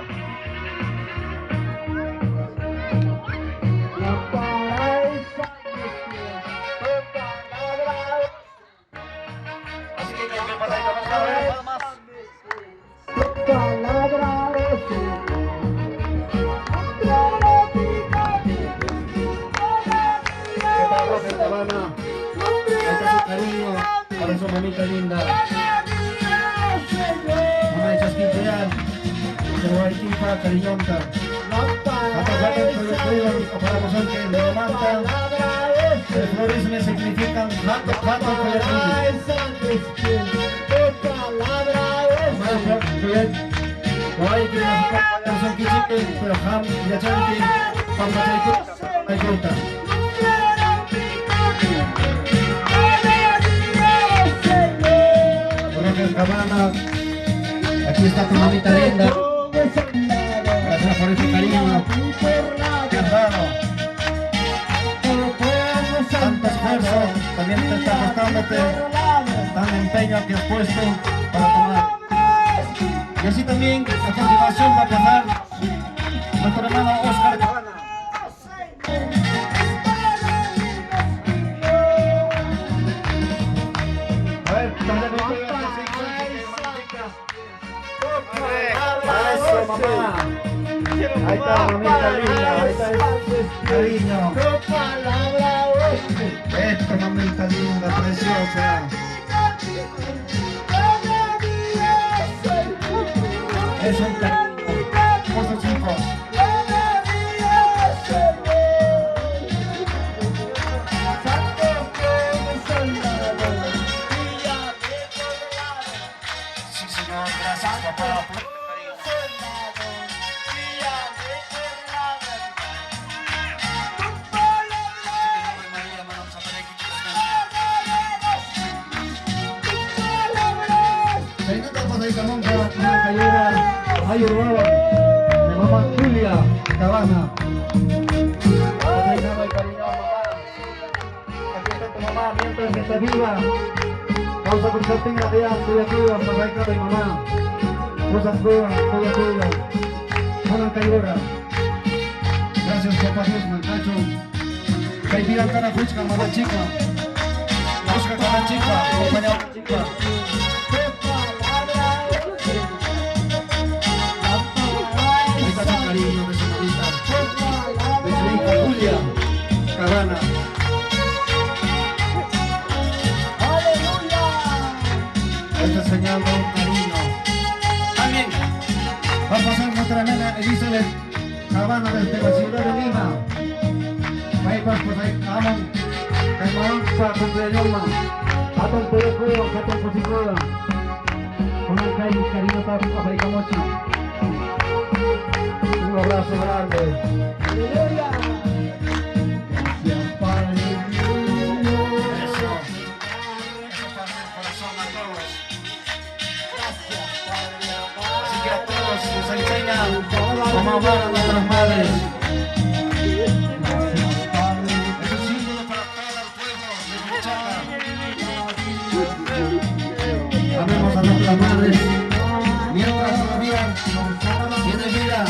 Así que kaypi pasaykamunqa. A ver, palmas. ¿Qué tal, Roger Cabana? Ahí está su cariño para su mamita linda. Mamá de Chasquintoyal, de Guayquipa, cariñonta. Hata hata para que de Manta, de flores me significan tanto, tanto pero ham yachanki, pampachaykuta, Roger Cabana, aquí está tu mamita linda. Gracias por ese cariño que has dado. Tanto esfuerzo, también te está costándote, tan empeño que has puesto para tomar. Y así también a continuación va a pasar nuestro hermano Oscar Cabana. A ver, Eso, mamá. Ahí está, mamita linda. Ahí está el cariño. Esto, mamita linda, preciosa. Es un cariño por sus hijos. Sí, señor, gracias, papá, por este cariño. Ayurwawan, de mamá Julia Cabana. Cariño, mamá. Aquí está tu mamá mientras está viva. Vamos a cruzar tenga de kuya kuya, pasay mamá. Cosas kuya, kuya kuya. Juan Cayura. Gracias, papá Dios, mancacho. Kaibigan kana kuchka, mamá chica. Busca kana chica, compañero chica. Ahí está su cariño de su mamita, de su hija Julia Cabana. Está enseñando un cariño. También va a pasar nuestra hermana Elizabeth Cabana desde la ciudad de Lima. Paipas pues ahí aman. Kay pa cumpleaños ma. Hatun kuya kuya, hatun kusikuya. Kunan kay cariñota apaykamuchik. Un abrazo grande. Aleluya. Gracias, Padre mío. Eso. Eso parte del corazón a todos. Así que a todos nos enseña cómo amar a nuestras madres. Es un símbolo para todo el pueblo de Juliaca. Amemos a nuestras madres mientras todavía tienen vida.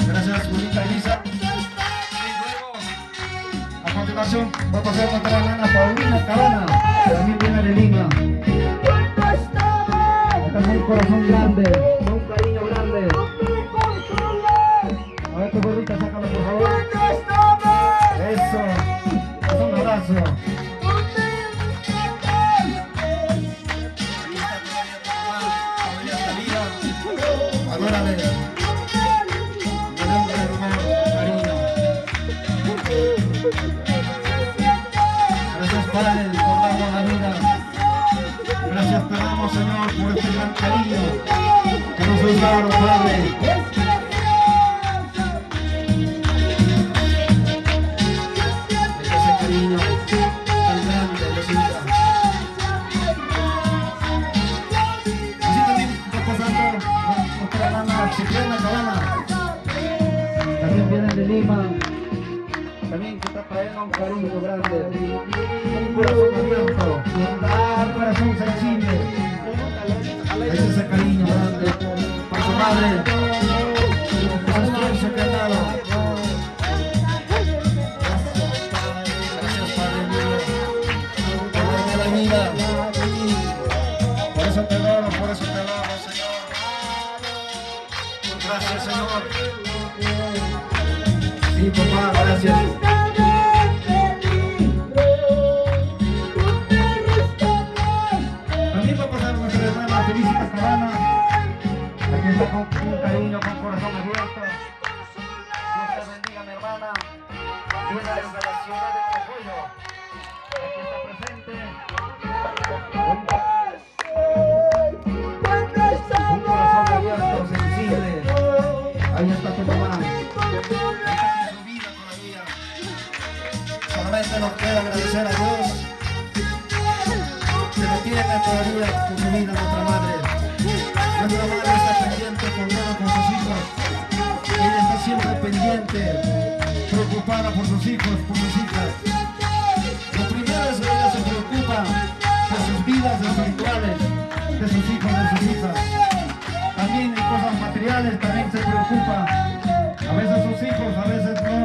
Gracias, Julita Elisa. Y luego, a continuación, va a pasar nuestra hermana Paulina Cabana, que también viene de Lima. Acá con un corazón grande, con un cariño grande. A ver tu gorrita, sácalo por favor. Eso, es un abrazo. Adórale. Dale un amor, cariño. Gracias, Padre, por darnos la vida. Gracias te damos, Señor, por este gran cariño que nos has dado, Padre. Ese cariño tan grande, Diosita. Así también va pasando nuestra hermana Cipriana Cabana. También viene de Lima. También que está trayendo un cariño grande. Un corazón abierto. Un corazón sensible. Es ese cariño grande por su madre. Ese esfuerzo que ha dado. Gracias, Padre mío, por darme la vida. Por eso te adoro, por eso te alabo, Señor. Gracias, Señor. Sí, papá, gracias. También va a pasar nuestra hermana Felicita Cabana. Aquí está con un cariño, con corazón abierto. Dios te bendiga, mi hermana. Viene desde la ciudad de Orgullo. Aquí está presente. Un corazón abierto, sensible. Ahí está tu mamá. Ahí está con su vida todavía. Solamente nos queda agradecer a Dios que lo tiene todavía con su vida nuestra madre. Nuestra madre está pendiente con todo con sus hijos. Ella está siempre pendiente, preocupada por sus hijos, por sus hijas. Lo primero es que ella se preocupa por sus vidas espirituales, de sus hijos, de sus hijas. También en cosas materiales también se preocupa. A veces sus hijos, a veces no.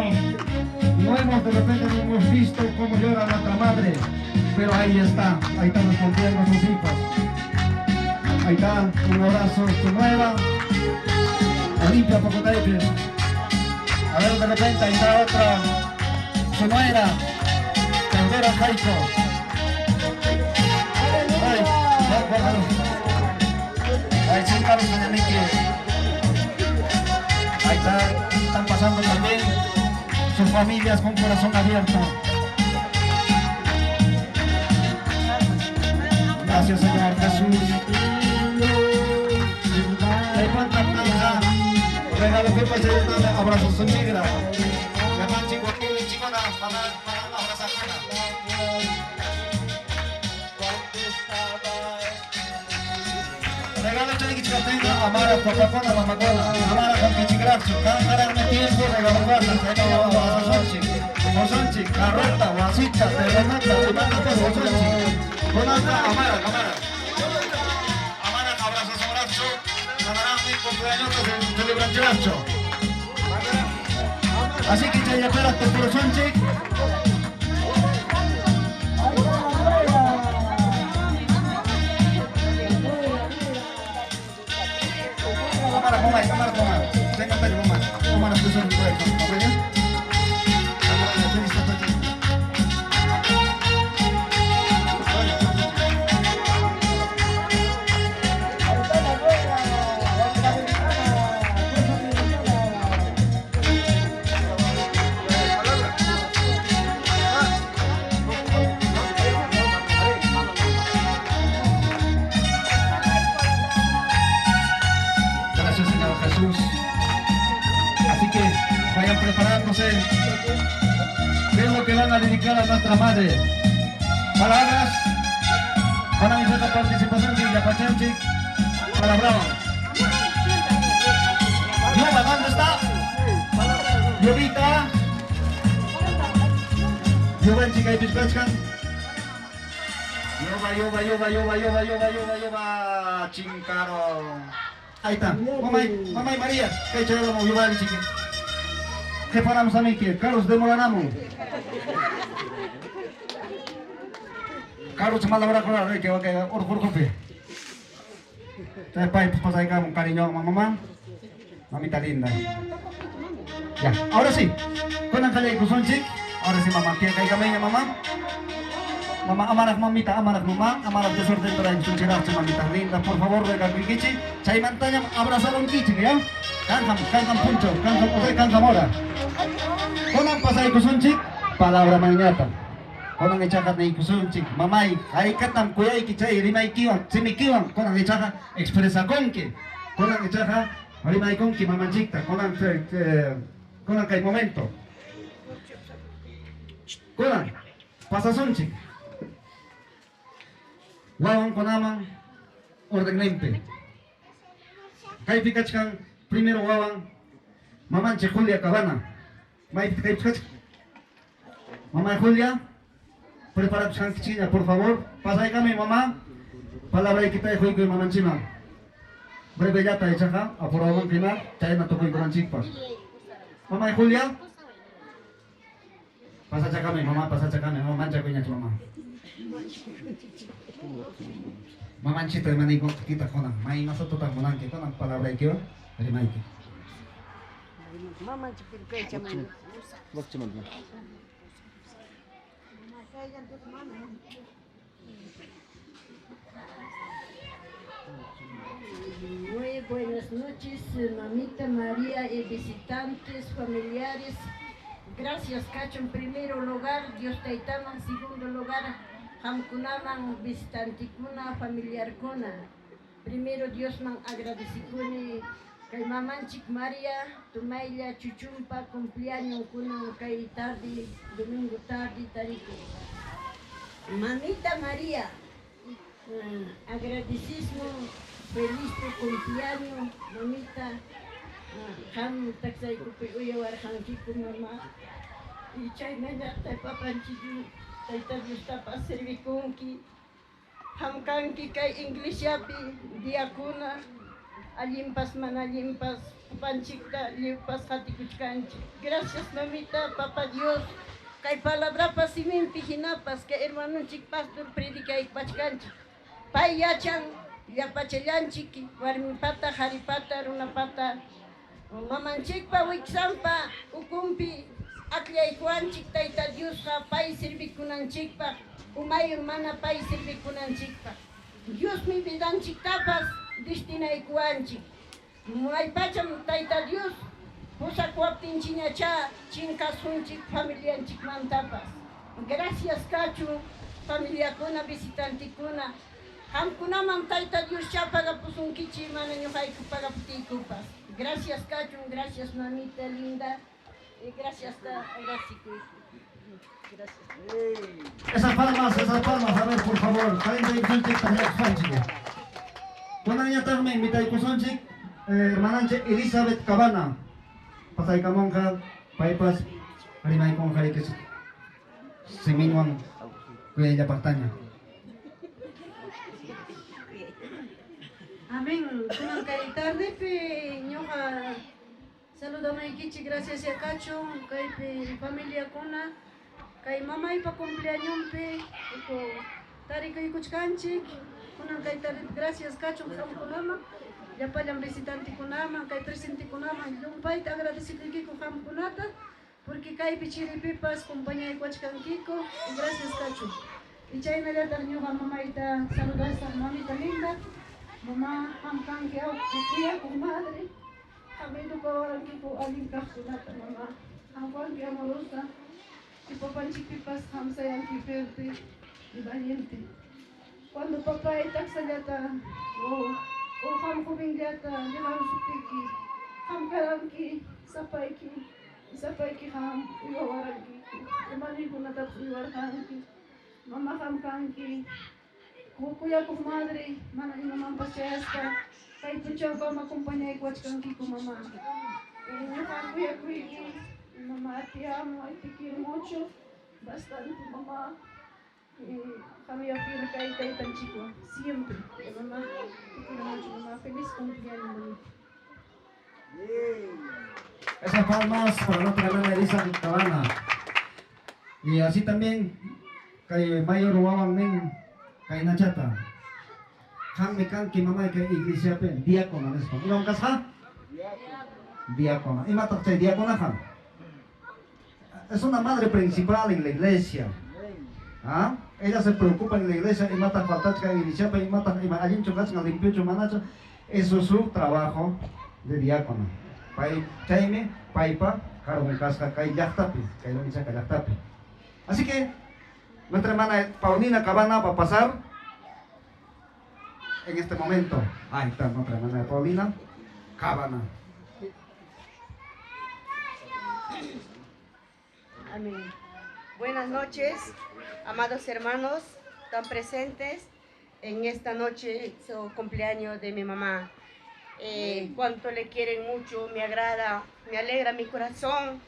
No hemos, de repente no hemos visto cómo llora nuestra madre, pero ahí está respondiendo a sus hijos. Ahí está, un abrazo, su nueva, Olimpia Pocotaipe. A ver, de repente ahí está otra, su nuera, Teodora Jaico. Ay, guárdalo. Ahí sí, Carlos Doña. Ahí está, están pasando también sus familias con corazón abierto. Gracias, Señor Jesús. Regalo que pase abrazo son chigra. Yaman chico chicona para abrazar. Regalo chani chica tenga amara papacona mamacona amara con pichigracho cantararme tiempo regalo guarda tenga abrazo son chica carrota wasita terrenata imanta son chica conata amara amara amara abrazo abrazo amarame cumpleaños celebran. Así que ya espera por son chic. Cámara, mamá, cámara, mamá. Venga, venga, mamá. Mamá, no estoy solo, Jesús. Así que vayan preparándose. ¿Qué es lo que van a dedicar a nuestra madre? Palabras. Van a iniciar la participación de Yapachanchik. Palabra. Yoba, ¿dónde está? Yobita. Yobanchik ahí pispachkan. Yoba, yoba, yoba, yoba, yoba, yoba, yoba, yoba, chincaro. Ahí está. Mamá, mamá María, que chayamos yoba chiqui. ¿Qué paramos a mí que? Carlos demoraramos. Carlos mala hora con que va que orgullo. Entonces, pa, pues pasa ahí con cariño, mamá. Mamita linda. Ya, ahora sí. Con y Kusonchik. Ahora sí, mamá. ¿Qué hay mamá? Mamá, amaraj mamita, amaraj mamá, amaraj de suerte para el mamita linda. Por favor, venga, kichi. Chay montaña, abrazaron kichi, ¿ya? Canjam, canjam puncho, canjam, o sea, canjam ahora. Konan pasay kusunchik, palabra mañata. Konan echaja ni kusunchik, mamay, haykatam kuyayki chay rimaykiwan, simikiwan, konan echaja expresa konki. Konan echaja rimaykonki mamanchikta, konan konan kay momento. Konan pasasunchik. Wawan konaman orden limpe. Kaypi kachkan primero wawan mamanchik Julia Cabana. Maypi kaypi kachkan. Mamá Julia, prepara tus por favor. Pasaykami mamá. Palabra ikita huykuy mamanchima. Breve yata echaja, apurawan kina, chayna tukuy kunanchikpas. Mamá Julia. Pasachakami mamá, pasachakami, mamá mancha kuñach mamá. Mamanchita imaniko kita konan, may masatutan munanki konan palabra ikiwa, rimayki. Muy buenas noches, mamita María y visitantes, familiares. Gracias, Cacho, en primer lugar, Dios Taitaman, segundo lugar, Hamkunaman, visitantikuna, familiarkuna. Primero Dios man agradecikuni, kay mamanchik María, tumaylla chuchumpa cumpleaños kunan kay tarde, domingo tarde, tarico. Mamita María, agradecismo, feliz tu cumpleaños, mamita. Ham taksaykupi uyawarqankiku mamá. Y chaynallata papanchik Tayta Diostapas servikunki. Hamkanki kay iglesiapi diakuna allinpas mana allinpas papanchikta lliwpas qatikuchkanchik. Gracias mamita, papa Dios. Kay palabrapas siminpi hinapas kay hermanunchik pastor predicaypachkanchik. Pay yachan llapachallanchik warmipata, haripata, runapata. Mamanchikpa wiksampa ukumpi aklaykuanchik Tayta Diosqa pay servikunanchikpaq umayun mana pay servikunanchikpaq. Diosmi vidanchiktapas destinaykuanchik. Maypacham Tayta Dios pusakuwaptinchikñachá chinkasunchik familianchikmantapas. Gracias kachun familiakuna visitantikuna. Qamkunaman Tayta Dios cha pagapusunkichik mana ñuqayku pagaptiykupas. Gracias Kachun, gracias mamita linda, y gracias gracias. Esas palmas, a ver por favor. Kunanñataqmi invitaykusunchik hermananchik Elizabeth Cabana. Pasaykamunqa paypas rimaykunqa siminwan kuyayllapaqtaña. Amén. Kunan kay tardepi ñuqa saludamaykichik, gracias ya Cacho, kaypi familiakuna, kay mamaypa cumpleañonpi tarikuykuchkanchik. Kunan kay tardepi gracias Cacho qamkunaman, llapallan visitantikunaman, kay presentikunaman llumpayta agradecikuykiku qamkunata, porque kaypi chiripipas compañaykuachkankiku. Gracias Cacho. Y chaynallataq ñuqa mamayta saludasaq, mamita linda. Mamá, qamkanki kuyakuq madre, qam educawarankiku allin kaqkunata, mamá. Qamwanki amorosa, y papanchikpipas qamsayanki fuerte y valiente. Cuando papá taksallata o qam jovenllata llevarusuptiki, kanki sapayki, sapayki qam uywawarankiku, hermanoykunatapas uywarqanki. Mama qam kanki, kuyakuq madre, mana imamanpas chayaspa kay punchawkama compañaykuwachkankiku mama. Ñuqa kuyakuyki, mamá, te amo y te quiero mucho, bastante mamá. Qamyá fiel kay taytanchikwan siempre. Mamá, te quiero mucho mamá. Feliz cumpleaños mamita. Esas palmas para nuestra hermana Elisa Cabana. Y así también, kay mayor wawan nin kay nachata. Qammi kanki mamay kay iglesiapi diácono nispa. Iman kasqa? Diácono. Imataq chay diaconaqa? Es una madre principal en la iglesia. ¿Ah? Ella se preocupa en la iglesia, imataq faltachka iglesiapi, imataq ima allinchu kachkan, limpiochu manachu. Eso es su trabajo de diácono. Pay, chaymi paypa cargon kasqa kay llaqtapi, kay Rumichaca llaqtapi. Así que nuestra hermana Paulina Cabana va a pasar en este momento. Ahí está nuestra hermana Paulina Cabana. Amén. Buenas noches, amados hermanos, tan presentes en esta noche, su cumpleaños de mi mamá. Cuánto le quieren mucho, me agrada, me alegra mi corazón,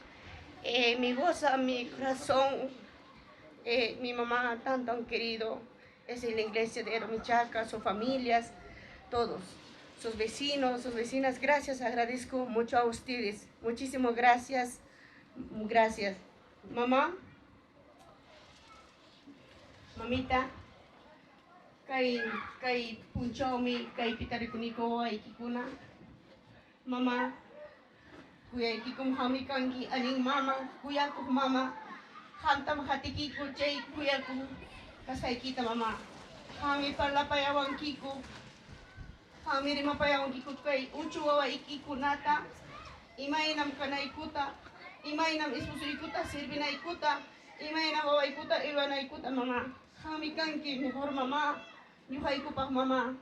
me goza mi corazón. Mi mamá tanto han querido, es en la iglesia de Rumichaca, sus familias, todos, sus vecinos, sus vecinas. Gracias, agradezco mucho a ustedes. Muchísimas gracias, gracias. Mamá, mamita, kay, kay punchawmi, kay pitarikuniko wawaykikuna. Mamá, kuyaykikum qammi kanki allin mama, kuyakuq mama. Qamtam qatikiku chay kuyakuq kasqaykita mama. Qammi parlapayawankiku, qammi rimapayawankiku kay uchu wawaykikunata, imaynam kanaykuta, imaynam esposoykuta sirvinaykuta, imaynam wawaykuta uywanaykuta mama. Qammi kanki mejor mama, ñuqaykupaq mama.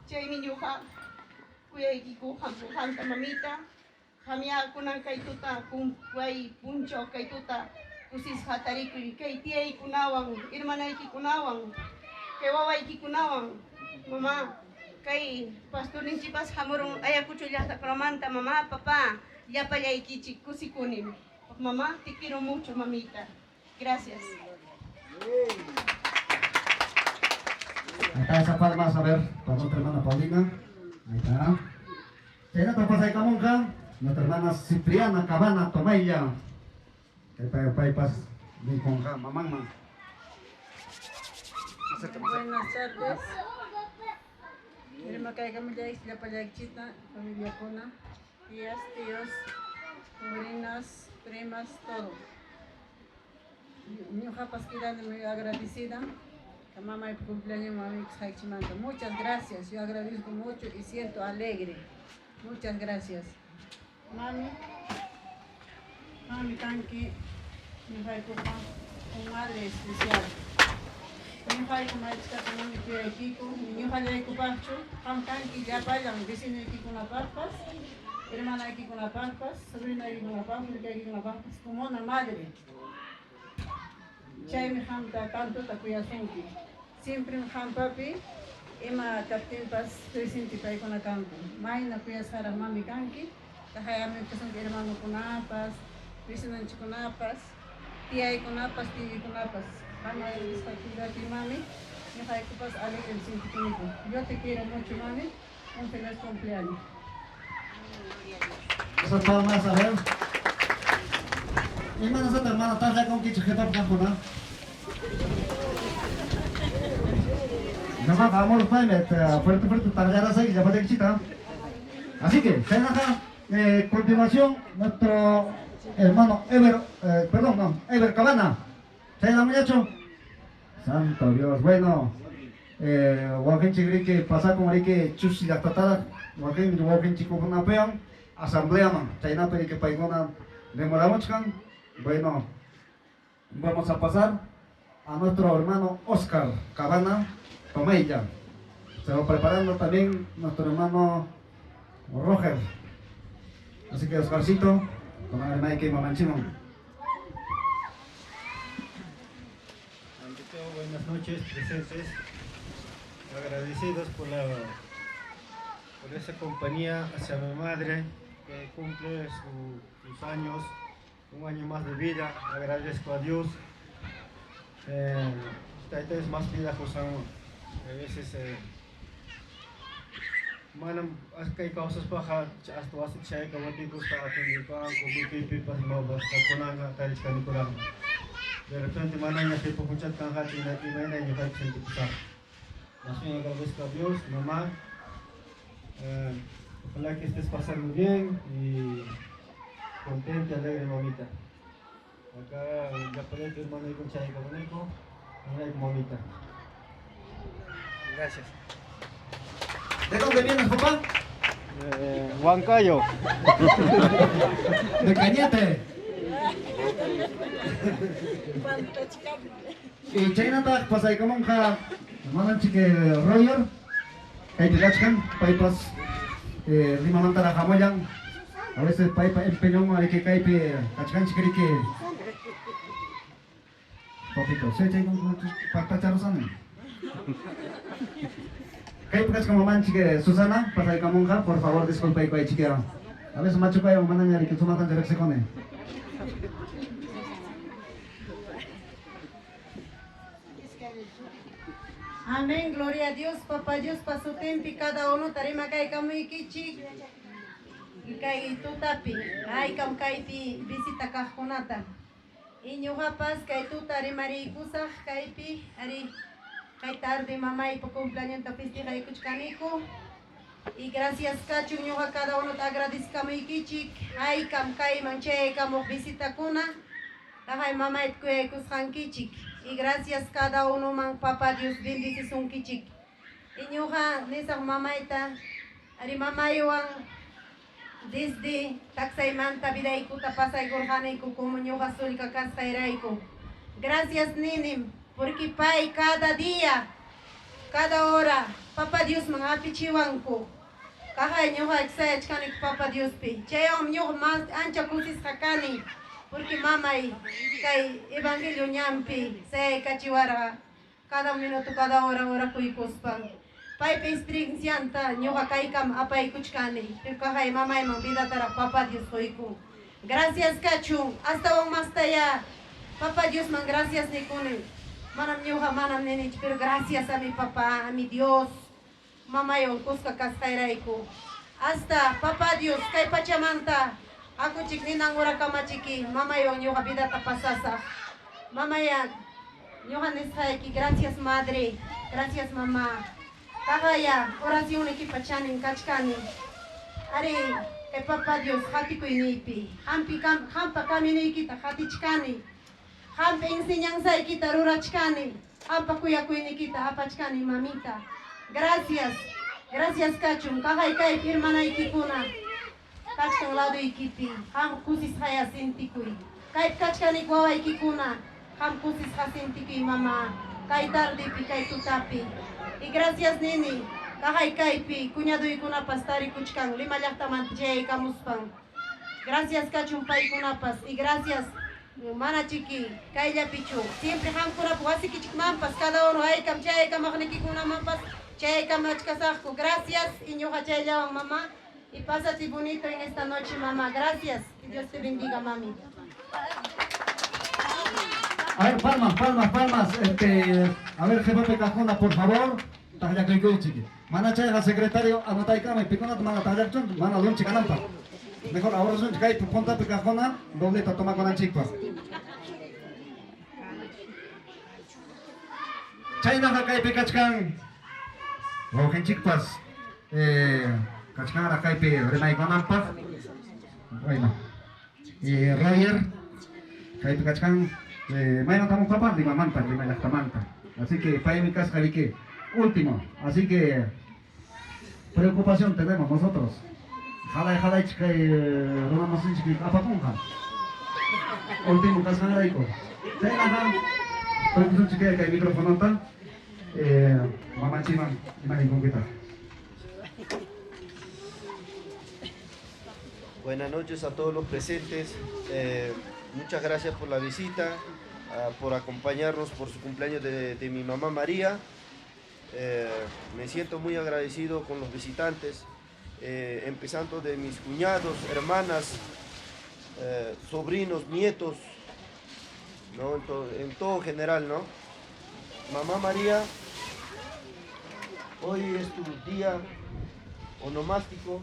Chaymi ñuqa kuyaykiku qamta mamita. Qamya kunan kay tuta, kay punchaw kay tuta, kusisqa tarikuy kay tiyaykunawan, hermanaykikunawan, kay wawaykikunawan, mamá. Kay pastorninchikpas hamurun Ayacucho llaqtakunamanta, mamá, papá, llapallaykichik kusikuni. Mamá, te quiero mucho, mamita. Gracias. Ahí está esa palmas, a ver, para nuestra hermana Paulina. Ahí está. Chaynata pasaykamunqa nuestra hermana Cipriana Cabana Tomaylla. Kay paypas ninkunqa mamanman. Buenas tardes. Rimakaykamullayki llapallaykichikta, familiakuna, tías, tíos, sobrinas, primas, todo. Ñuqapas quedando muy agradecida. Mamá y cumpleaños mami. Muchas gracias, yo agradezco mucho y siento alegre. Muchas gracias. Mami, mami kanki, ñuqaykupa un madre especial. Ñuqayku maychikata mami kuyaykiku, ñuqallaykupaqchu, qam kanki llapallan vecinoykikunapaqpas, hermanaykikunapaqpas, sobrinaykikunapaqpas, willkaykikunapaqpas, como una madre. Chaymi qamta tantota kuyasunki. Siempre qampapi ima kaptinpas presente paykuna kanku. Mayna kuyasqaraq mami kanki, tahayami kasunki hermanokunapas, vecinonchikkunapas, tiyaykunapas, tiyuykunapas. Qam agradezco mami, ñuqaykupas alegre sientikuniku. Yo te quiero mucho, mami. Un feliz cumpleaños. Esas palmas, a ver. Hermana Santa, hermana, tarde con kichu qhipap qamkuna. Nomás vamos, fuerte, fuerte, tardarás ahí, ya chita. Así que, continuación, nuestro hermano Ever, perdón, no, Ever Cabana. ¿Se muchacho? Santo Dios, bueno, wawqinchik riki pasakun riki chusi llaqtataraq, wakin wawqinchikkunapiwan asambleaman, chaynapi riki paykuna demoramuchkan. Bueno, vamos a pasar a nuestro hermano Oscar Cabana Tomeya. Se va preparando también nuestro hermano Roger. Así Así que Oscarcito, con rimayki mamanchikman. Ante todo, buenas noches, presentes. Agradecidos por esa compañía hacia mi madre que cumple sus años, un año más de vida. Agradezco a Dios. Esta es más vida, José. A veces, manam kay causas paja hasta wasi chay kawatikus ta atindipan kumipipi pas mabas kunanga tarichkanikuraq. De repente manaña qipapunchat kanja chayna imayna ñuqayku sentikusaq. Más bien agradezco a Dios, mamá. Ojalá que estés pasando bien y contenta, alegre, mamita. Acá ya por tu hermano y con chay kamunico, mamita. Gracias. ¿De dónde vienes, papá? Huancayo. De Cañete. Y chaynataq pasaykamunqa mananchik Roger, kaypi kachkan, paypas Limamantaraq hamullan. A veces paypa empeñonwan riki kaypi kachkanchik riki. Papito, chay paqtacharusani. Kaypi kachkan mamanchik Susana, pasaykamunqa, por favor disculpaykuaychik. A veces machupaywan manaña riki sumaqta riqsikuni. Amén, gloria a Dios, papá Dios, pasutimpi cada uno tarima kaykamuykichik kay tutapi, haykam kaypi visita kaqkunata. Y ñuqapas kay tuta rimariykusaq kaypi, ari kay tarde mamaypa cumpleañonta festejaykuchkaniku. Y gracias kachun ñuqa cada uno agradezkamuykichik, haykam kayman chayaykamuq visitakuna, taqay mamayta kuyaykusqankichik. Y gracias cada uno man papá Dios bendicisunkichik. Y ñuqa nisaq mamayta, ari mamaywan desde taksaymanta vidaykuta pasaykurqaniku como ñuqa sullka kasqayrayku. Gracias ninim, porque pay cada día, cada hora, papá Diosman apichiwanku. Kaqay ñuqa sayachkaniku papá Diospi. Chaywanmi ñuqa mas ancha kusisqa kani. Porque mamay kay evangelio ñanpi sayaykachiwarqa cada minuto, cada hora, hora kuykuspan. Paypa experiencianta ñuqa kaykam apaykuchkani. Pero kaqay mamayman vidataraq papá Dios quykun. Gracias kachun, astawan mastaya papá Diosman gracias nikuni. Manam ñuqa manam ninichu, pero gracias a mi papá, a mi Dios. Mamaywan kuska kasqayrayku. Hasta papá Dios kay pachamanta akuchik ninan ura kamachiki, mamaywan ñuqa vidata pasasaq. Mamaya, ñuqa nisqayki, gracias madre, gracias mamá. Kaqaya, oracionniykipa chanin kachkani. Ari, kay papá Dios hatikuyniypi, hampa caminoykita hatichkani. Hampa enseñanzaykita rurachkani, hampa kuyakuyniykita apachkani, mamita. Gracias, gracias kachun, kaqay kaypi hermanaykikuna. Kachkan ladoykipi, qam kusisqaya sintikuy. Kaypi kachkaniku wawaykikuna, qam kusisqa sintikuy, mamá. Kay tardepi, kay tutapi. Y gracias nini, kaqay kaypi cuñaduykunapas tarikuchkan, Lima llaqtamanta chayaykamuspan. Gracias kachun paykunapas, y gracias mana chiki, kayllapichu. Siempre qamkunapa wasikichikmanpas, cada uno haykam chayaykamaqnikikunamanpas chayaykamachkasaqku. Gracias, y ñuqa chayllawan, mamá. Y pásate bonito en esta noche, mamá. Gracias. Que Dios te bendiga, mami. A ver, palmas, palmas, palmas. A ver, jefe Cajona, por favor. Taqllakuychik. Mana chayqa secretario, anotaykama, pikunata mana taqllakchun, mana lunchi kananpaq. Mejor ahora son kay puntapi kaqkuna, dobleta tomakunanchikpaq. Chaynaqa kaypi kachkan wawqinchikpas, kachkanraq kaypi rimaykunanpaq. Bueno, y Roger, kaypi kachkan, maymantamun papa, Limamanta, Lima llaqtamanta. Así que paymi kasqa riki último, así que preocupación tenemos nosotros. Jalay, jalay, kay runamasinchik apakunqa. Último kasqanrayku. Chaynaqa, preocupación kay microfonota, mamanchikman imaniykunkitaq. Buenas noches a todos los presentes. Muchas gracias por la visita, por acompañarnos por su cumpleaños de mi mamá María. Me siento muy agradecido con los visitantes, empezando de mis cuñados, hermanas, sobrinos, nietos, ¿no? En todo general, ¿no? Mamá María, hoy es tu día onomástico.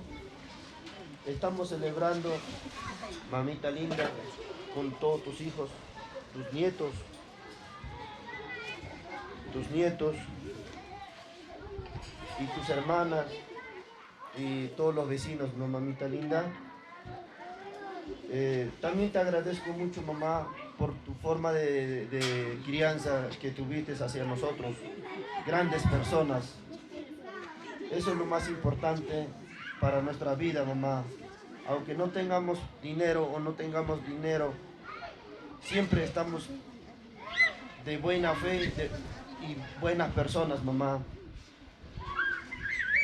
Estamos celebrando, mamita linda, con todos tus hijos, tus nietos, tus nietos y tus hermanas y todos los vecinos, ¿no, mamita linda? También te agradezco mucho, mamá, por tu forma de crianza que tuviste hacia nosotros, grandes personas. Eso es lo más importante para nuestra vida, mamá. Aunque no tengamos dinero o no tengamos dinero, siempre estamos de buena fe y buenas personas, mamá.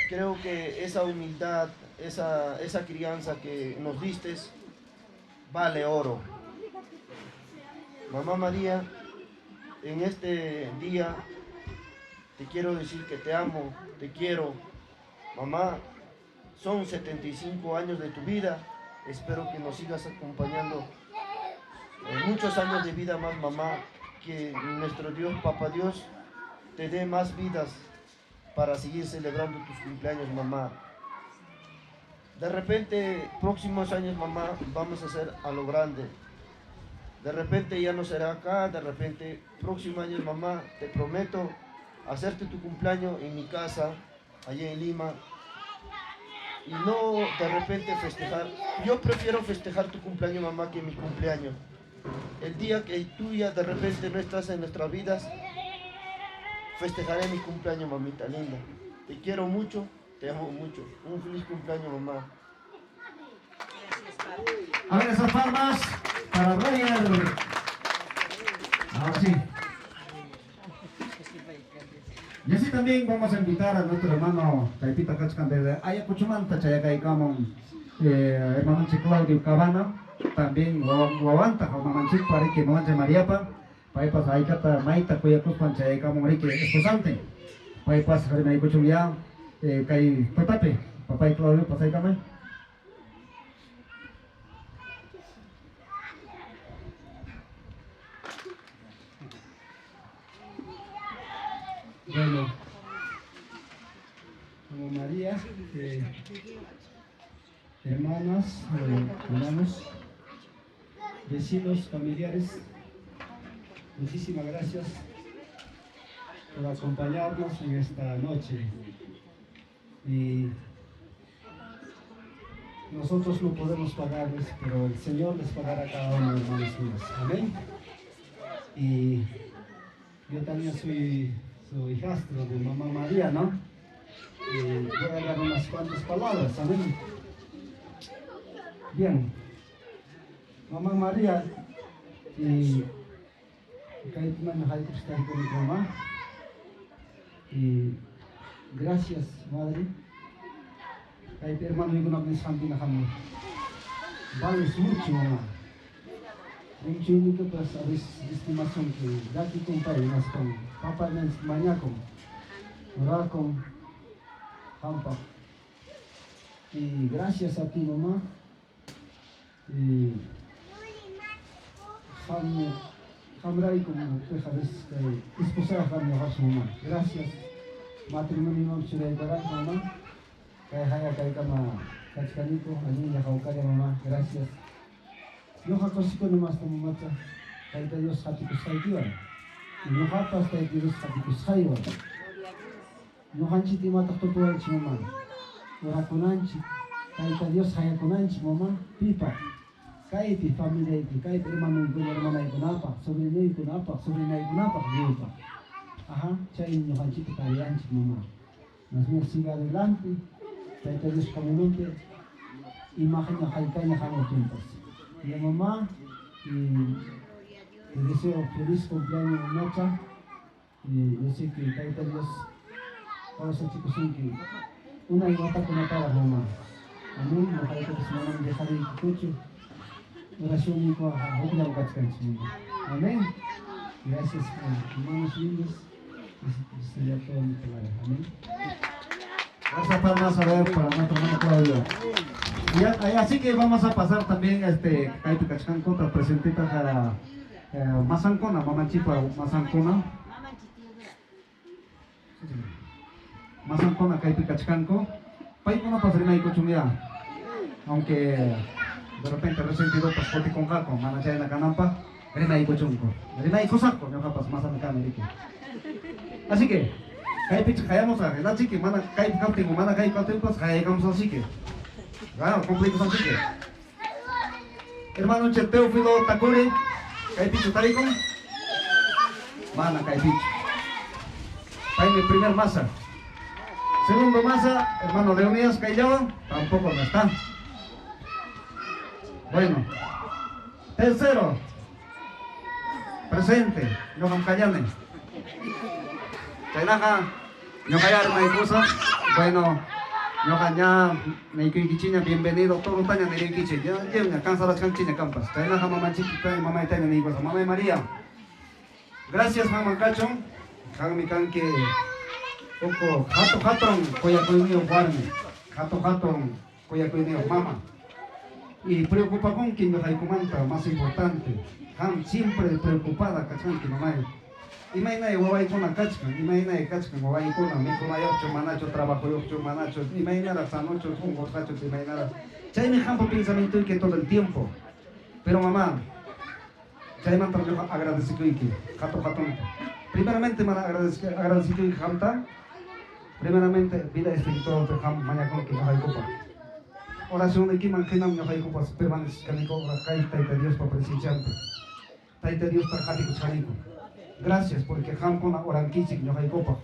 Creo que esa humildad, esa crianza que nos diste, vale oro. Mamá María, en este día te quiero decir que te amo, te quiero. Mamá, son 75 años de tu vida. Espero que nos sigas acompañando en muchos años de vida más, mamá. Que nuestro Dios, Papá Dios, te dé más vidas para seguir celebrando tus cumpleaños, mamá. De repente, próximos años, mamá, vamos a hacer a lo grande. De repente ya no será acá, de repente, próximo año, mamá, te prometo hacerte tu cumpleaños en mi casa, allá en Lima, y no de repente festejar. Yo prefiero festejar tu cumpleaños, mamá, que mi cumpleaños. El día que tú ya de repente no estás en nuestras vidas, festejaré mi cumpleaños, mamita linda. Te quiero mucho, te amo mucho. Un feliz cumpleaños, mamá. A ver esas palmas para Roger. Ahora sí. Y así también vamos a invitar a nuestro hermano Taipita Kachkan desde Ayacuchumanta, Chayacaycamon, hermano Claudio Cabana, también Guawanta, Mamanchik, Parike, Mamanche Mariapa, Paipas Aikata, Maita, Cuyacuspan, Chayacamon, Rique, esposante, Paipas, Jarimaicuchum ya, Kay Totape, Papay Claudio, Pasaycamay. Bueno, como María, hermanas, hermanos, vecinos, familiares, muchísimas gracias por acompañarnos en esta noche. Y nosotros no podemos pagarles, pero el Señor les pagará a cada uno, hermanos míos. Amén. Y yo también soy su hijastro de mamá María, ¿no? Voy a dar unas cuantas palabras, amén. Bien, mamá María, y mamá, y gracias, madre. Hermano, vales mucho, mamá. Mucho a veces estimación que daki compadre nas con papá mañaco con hampa. Y gracias a ti, mamá. Y hamrai como a veces esposa mamá. Gracias. Matrimonio mam sudah ibarat mamá. Kaya haya kaya kama kachkaniko ani ya haukaya mamá. Gracias. Ñuqa kusikuni masta mamacha, Tayta Dios hatikusqaykiwan, ñuqapas Tayta Dios hatikusqaywan. Ñuqanchik imataq tupuwanchik mama, orakunanchik, Tayta Dios hayakunanchik mama, pipa, kaypi familiaypi, kaypi hermanuykuna, hermanaykunapaq, sobrinuykunapaq, sobrinaykunapaq, lliwpaq. Ajá, chay ñuqanchikta tariyanchik mama. Más bien siga adelante, Tayta Dios caminunpi, imagen haykayña hamutunpas. Y a mamá, y te deseo feliz cumpleaños, Nacha. Y yo sé que Tayta Dios, vamos a chicos, que una y otra con otra mamá. Amén. Ñuqaykupas manam dejaruykuchu. Oracionniykuqa hukllam kachkanchik. Amén. Gracias, hermanos lindos. Sería todo mi palabra. Amén. Gracias, palmas a ver para nuestro hermano Claudio. Y así que vamos a pasar también kaypi kachkankuta presentita para masankuna, mamanchipa masankuna. Masankuna kaypi kachkanku. Paykunapas rimaykuchun ya. Aunque de repente resentidopas kutikunqaku, mana chayna kananpaq rimaykuchunku. Rimaykusaqku ñuqapas masami kani riki. Así que kaypichik qayamusaq, hinachiki mana kaypi kaptinku, mana kaypi kaptinpas qayaykamusaqchiki. Claro, cumplikusaqchiki. Hermano Che Teófilo Tacuri, kaypichu tarikun? Mana kaypichu. Paymi primer masa. Segundo masa, hermano Leonidas Kayllawan, tampoco no está. Bueno. Tercero, presente, ñuqam kallani. Chaynaqa, ñuqayá rimaykusa. Bueno, ñuqa ña niykuykichiña, bienvenido, todo taña niriykichik. Ya, ya, ya, cansarachkanchiña kampas. Chaynaqa mamanchikta, mamaytaña niykusa. Mamay María, gracias mamá kachun. Qanmi kanki uku hatun hatun kuyakuyniyuq warmi, hatun hatun kuyakuyniyuq mama. Y preocupakunki ñuqaykumanta, más importante. Qam siempre preocupada kachkanki mamay. Imaynay wawaykuna kachkan, imaynay kachkan wawaykuna, mikhunayuqchu, manachu, trabajoyuqchu, manachu, imaynaraq sanochu, unqusqachu, imaynaraq. Chaymi qampa pensamientoyki todo el tiempo. Pero mamá, chaymanta ñuqa agradecikuyki, hatun hatunta. Primeramente mana agradecikuyki qamta, primeramente vida espiritual qam mañakunki ñuqaykupaq. Oracionniykiman hinam ñuqaykupas permanecechkaniku kay Tayta Diospa presencianpi. Tayta Diosta qatikuchkaniku. Gracias porque qamkuna orankichik ñuqaykupaq.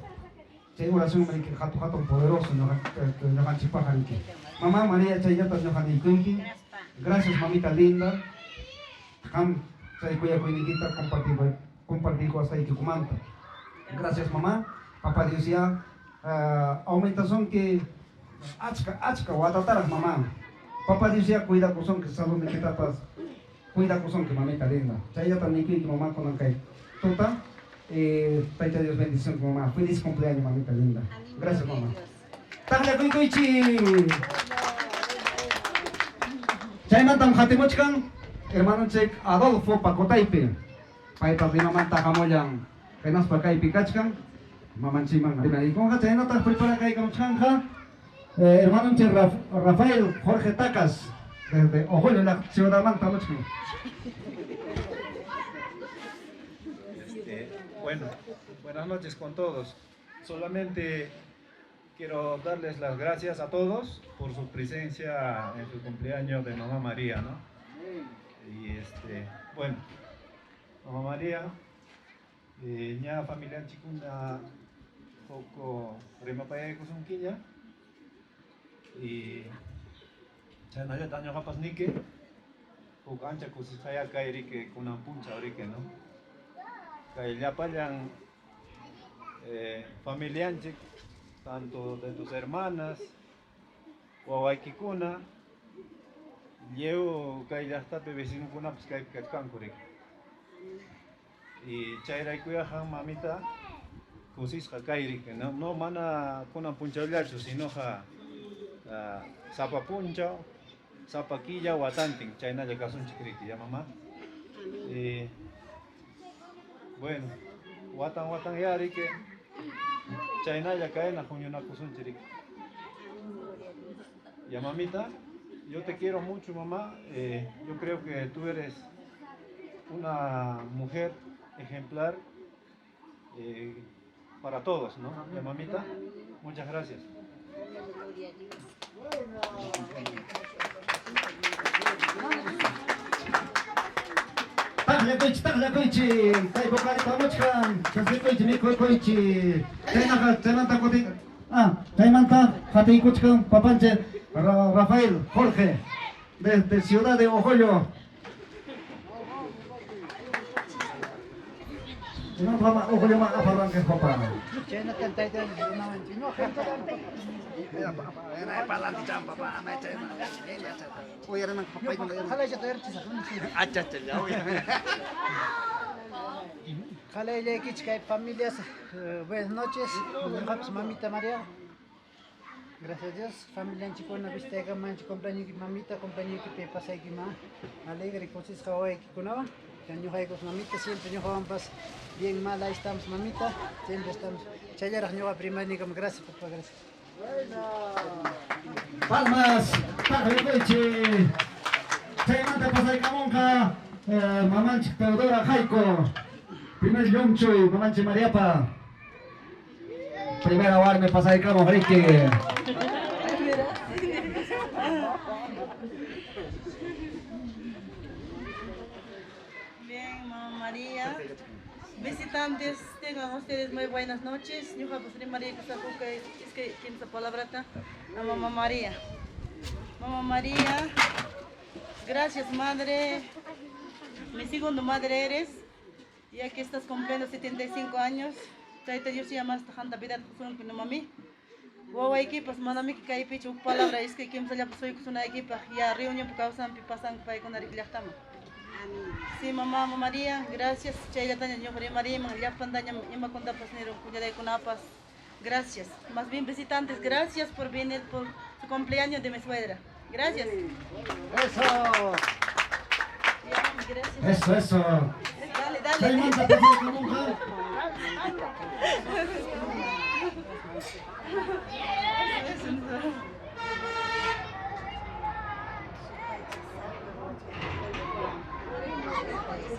Chay oración riki hatun hatun poderoso ñuqanchikpaq riki. Mamá María chayllata ñuqa niykuyki. Gracias mamita linda. Qam chay kuyakuyniykita compartikuwasqaykikumanta. Gracias mamá. Papá Dios ya aumentasunki achka achka watataraq mamá. Papá Dios ya cuidakusunki saludniykitapas cuidakusunki mamita linda. Chayllata niykuyki mamá kunan kay tuta. Tayta Dios bendición mamá. Feliz cumpleaños mamita linda. Gracias mamá. Taqllakuykichik. Chaymantam hatimuchkan hermanonchik Adolfo Pacotaypi. Paypas Limamanta hamullan hinaspa kaypi kachkan. Mamanchikman rimaykunqa chaynataq preparakaykamuchkanqa hermanonchik Rafael Jorge Tacas desde Ojoyo la ciudadmanta hamuchkan. Bueno, buenas noches con todos. Solamente quiero darles las gracias a todos por su presencia en su cumpleaños de Mamá María, ¿no? Y bueno, Mamá María, ña familia chikuna poco rimapayaykusunkiña y chaynallata ñuqapas niki huk ancha kusisqaya kay riki kunan punchaw riki, ¿no? Kay llapallan familianchik, tanto de tus hermanas, wawaykikuna, lliw kay llaqtapi vecinokunapas kaypi kachkanku riki. Y chayraykuyaqa mamita kusisqa kay riki, ¿no? No mana kunan punchawllachu, sinoqa sapa punchaw, sapa killa watantin, chaynalla kasunchik riki, ya mamá. Y bueno, watan watan ya riki, chaynalla kayna huñunakusunchik riki. Ya mamita, yo te quiero mucho mamá, yo creo que tú eres una mujer ejemplar para todos, ¿no? Ya mamita, muchas gracias. Taqllakuychik, taqllakuychik, kay vocalita hamuchkan, chaskikuychik, mikuychik. Chaynaqa, chaymanta kutin, chaymanta qatiykuchkan papanchik Rafael Jorge, desde Ciudad de Ojoyo. Imapaqmi uqllaman aparqanki papá? Chaynatan tayta Qalaylaykichik kay familias, buenas noches, ñuqapas mamita María. Gracias a Dios, familianchikkuna visitaykamanchik cumpleaños mamita, cumpleañospi pasaykiman alegre kusisqa wawaykikunawan. Ñuqaykus mamita, siempre ñuqawanpas bien mal, ahí estamos mamita, siempre estamos. Chayllaraq ñuqa primarnikama, gracias papá, gracias. Palmas, taqllaykuchik. Chaymanta pasaykamunqa mamanchik Teodora Jaico, primer llumchuy, mamanchik Mariapa. Primera warmi pasaykamuq riki. Bien, mamá María. Visitantes, tengan ustedes muy buenas noches. Ñuqapas María es que kimsa palabrata a mamá María. Mamá María, gracias madre. Mi segundo madre eres, ya que estás cumpliendo 75 años. Tayta Dios llama hasta vida qosunki no mami. Wawaykipas manamiki kaypichu huk palabra iskay kimsallapas suykusunaykipaq ya reunionpi kawsanpi pasanku paykuna riki llaqtaman. Sí, mamá, mamá María, gracias. Chayllataña ñuqa rimariman, llapantaña imakuntapas nirun cuñadaykunapas. Gracias. Más bien visitantes, gracias por venir por su cumpleaños de mi suegra. Gracias. Eso. Ya, gracias. Eso, eso. Dale, dale. Chaymanta pasaykamunqa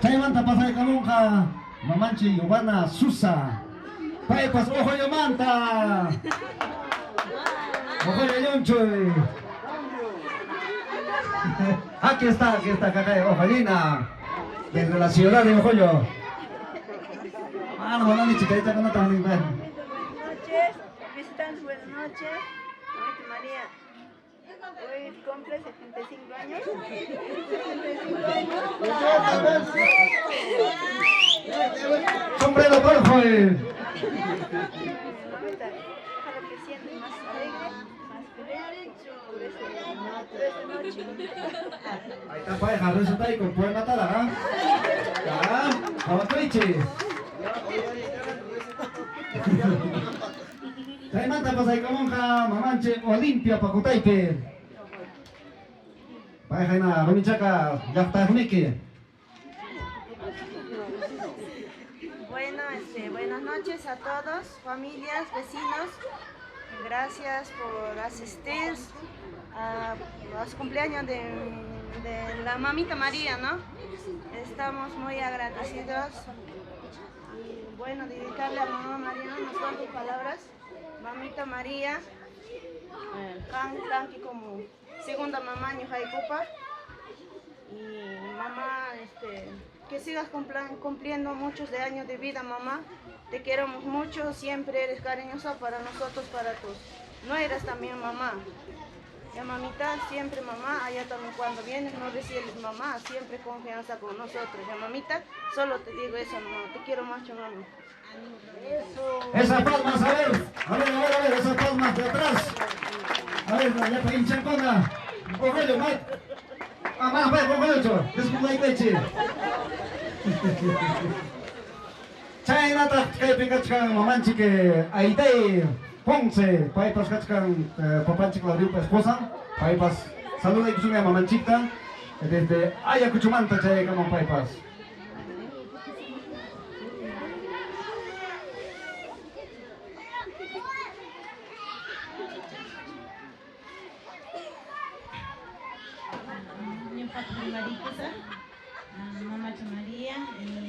Chaymanta pasaykamunqa mamanchik Yubana Susa. Paypas Ojoyomanta. Ojoyo llumchuy. Aquí está kakay Ojollina. Desde la ciudad de Ojoyo. Mano, manani chikaychakunata Buenas noches, visitantes, buenas noches. Mamita María, hoy cumple 75 años. 75 años. Sombrero porjoy. Mamita, ojalá que sientas más alegre, más feliz por esta noche. Ahí está pareja, resulta ahí con puede matar, ¿ah? Ah, Jabatuichi. Chaymanta pasaykamunqa mamanchik Olimpia Pacutaypi. Payqa rumichaka llaqtaqniki. Bueno, buenas noches a todos, familias, vecinos. Gracias por asistir a los cumpleaños de la mamita María, ¿no? Estamos muy agradecidos. Y bueno, dedicarle a mamá María unas cuantas palabras. Mamita María, kan como segunda mamá ñuqaykupa. Y mamá, que sigas cumpliendo muchos de años de vida, mamá. Te queremos mucho, siempre eres cariñosa para nosotros, para tus nueras también, mamá. Ya mamita, siempre mamá, allá también cuando vienes no recibes mamá, siempre confianza con nosotros. Ya mamita, solo te digo eso, mamá, te quiero mucho, mamá. Eso. Esas palmas, a ver, a ver, a ver, a ver, esas palmas de atrás. A ver, ya pa hinchankuna. Ojalá, Mike. Mamá, ve, ojalá, desculpa, Chaynataq kaypi kachkan mamanchik Aitay Ponce, paypas kachkan papanchik Claudiopa esposa, paypas saludaykusunqa mamanchikta desde Ayacuchumanta chayaykaman paypas. Mamacha María,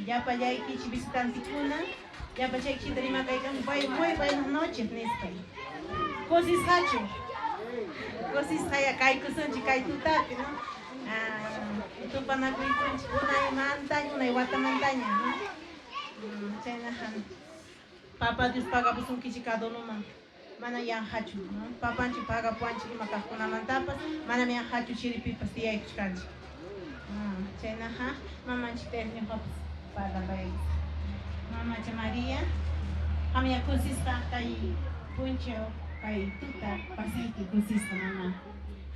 llapallaykichik visitantikuna, llapachaykichikta rimakaykan muy buenas noches nispay. Kusisqachu, kusisqaya kaykusunchik kay tutapi, ¿no? Tupanakuykunchik unaymantaña, unay watamantaña, ¿no? Chaynaqa Papa Dios pagapusunkichik kadunuman, mana yanqachu, ¿no? Papanchik pagapuwanchik ima kaqkunamantapas, manam yanqachu chiripipas tiyaykuchkanchik. Chaynaqa mamanchik ñuqapas parlapaykus. Mamacha Maria. Qamya kusisqa kay punchaw kay tuta pasayki kusisqa mama.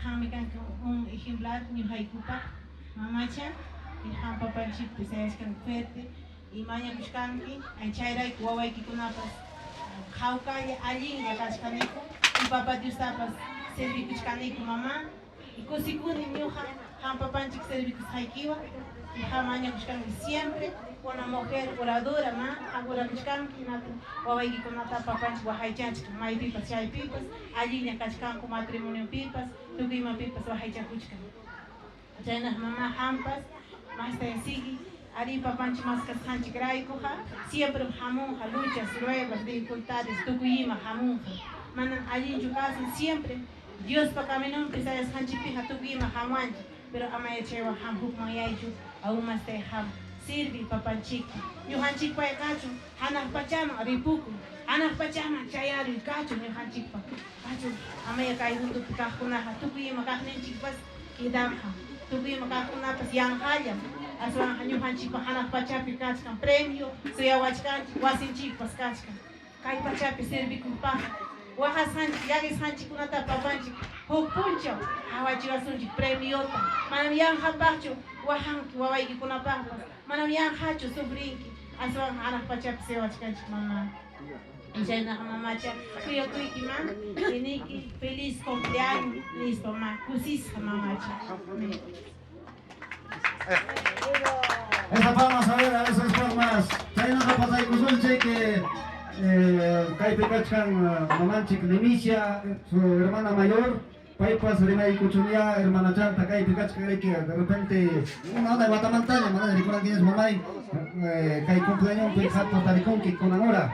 Qammi kanki un ejemplar ñuqaykupaq mamacha y qam papanchikpi sayachkanki fuerte y mañakuchkanki chayrayku wawaykikunapas hawkalla allinlla kachkaniku y papa Diostapas servikuchkaniku mama. Y kusikuni ñuqa qam papanchik servikusqaykiwan y qam mañakuchkanki siempre una mujer oradora ma qam orakuchkanki hinaptin wawaykikunata papanchik waqaychachkan maypipas chaypipas allinlla kachkanku matrimoniopipas tukuy imapipas waqaychakuchkan. Chaynaq mama qampas masta sigui arí papanchik maskasqanchikraykuqa siemprem hamunqa luchas, pruebas, dificultades tukuy ima hamunqa. Manam allinchu kasun siempre Diospa caminonpi sayasqanchikpiqa tukuy ima hamuwanchik, pero ama yachaywan qam hukmanyaychu aún mastay qam sirvi papanchikta. Ñuqanchikpay kachun hanaq pachaman ripukuy, hanaq pachaman chayaruy kachun ñuqanchikpa kachun amaya kay mundopi kaqkunaqa tukuy ima kaqninchikpas quedanqa, tukuy ima kaqkunapas yanqallam, aswanqa ñuqanchikpa hanaq pachapi kachkan premio suyawachkanchik wasinchikpas kachkan. Kay pachapi servikuqpaqqa waqasqanchik llakisqanchikkunata papanchik huk punchaw qawachiwasunchik premiota. Manam yanqapaqchu waqanki wawaykikunapaqpas, manam yanqachu sufrinki, aswanqa hanaq pachapi suyawachkanchik mama. Chaynaqa mamacha kuyakuyki ma niniki feliz cumpleaños nispa ma kusisqa mamacha. Esa palmas, a ver, a esas palmas. Chaynaqa pasaykusunchik kaypi kachkan mamanchik Nemisia, su hermana mayor. Paypas rimaykuchunya hermanachanta kaypi kachkan riki de repente una unay watamantaña manana rikurankiñachu mamay kay cumpleañonpi qampas tarikunki kunan hora.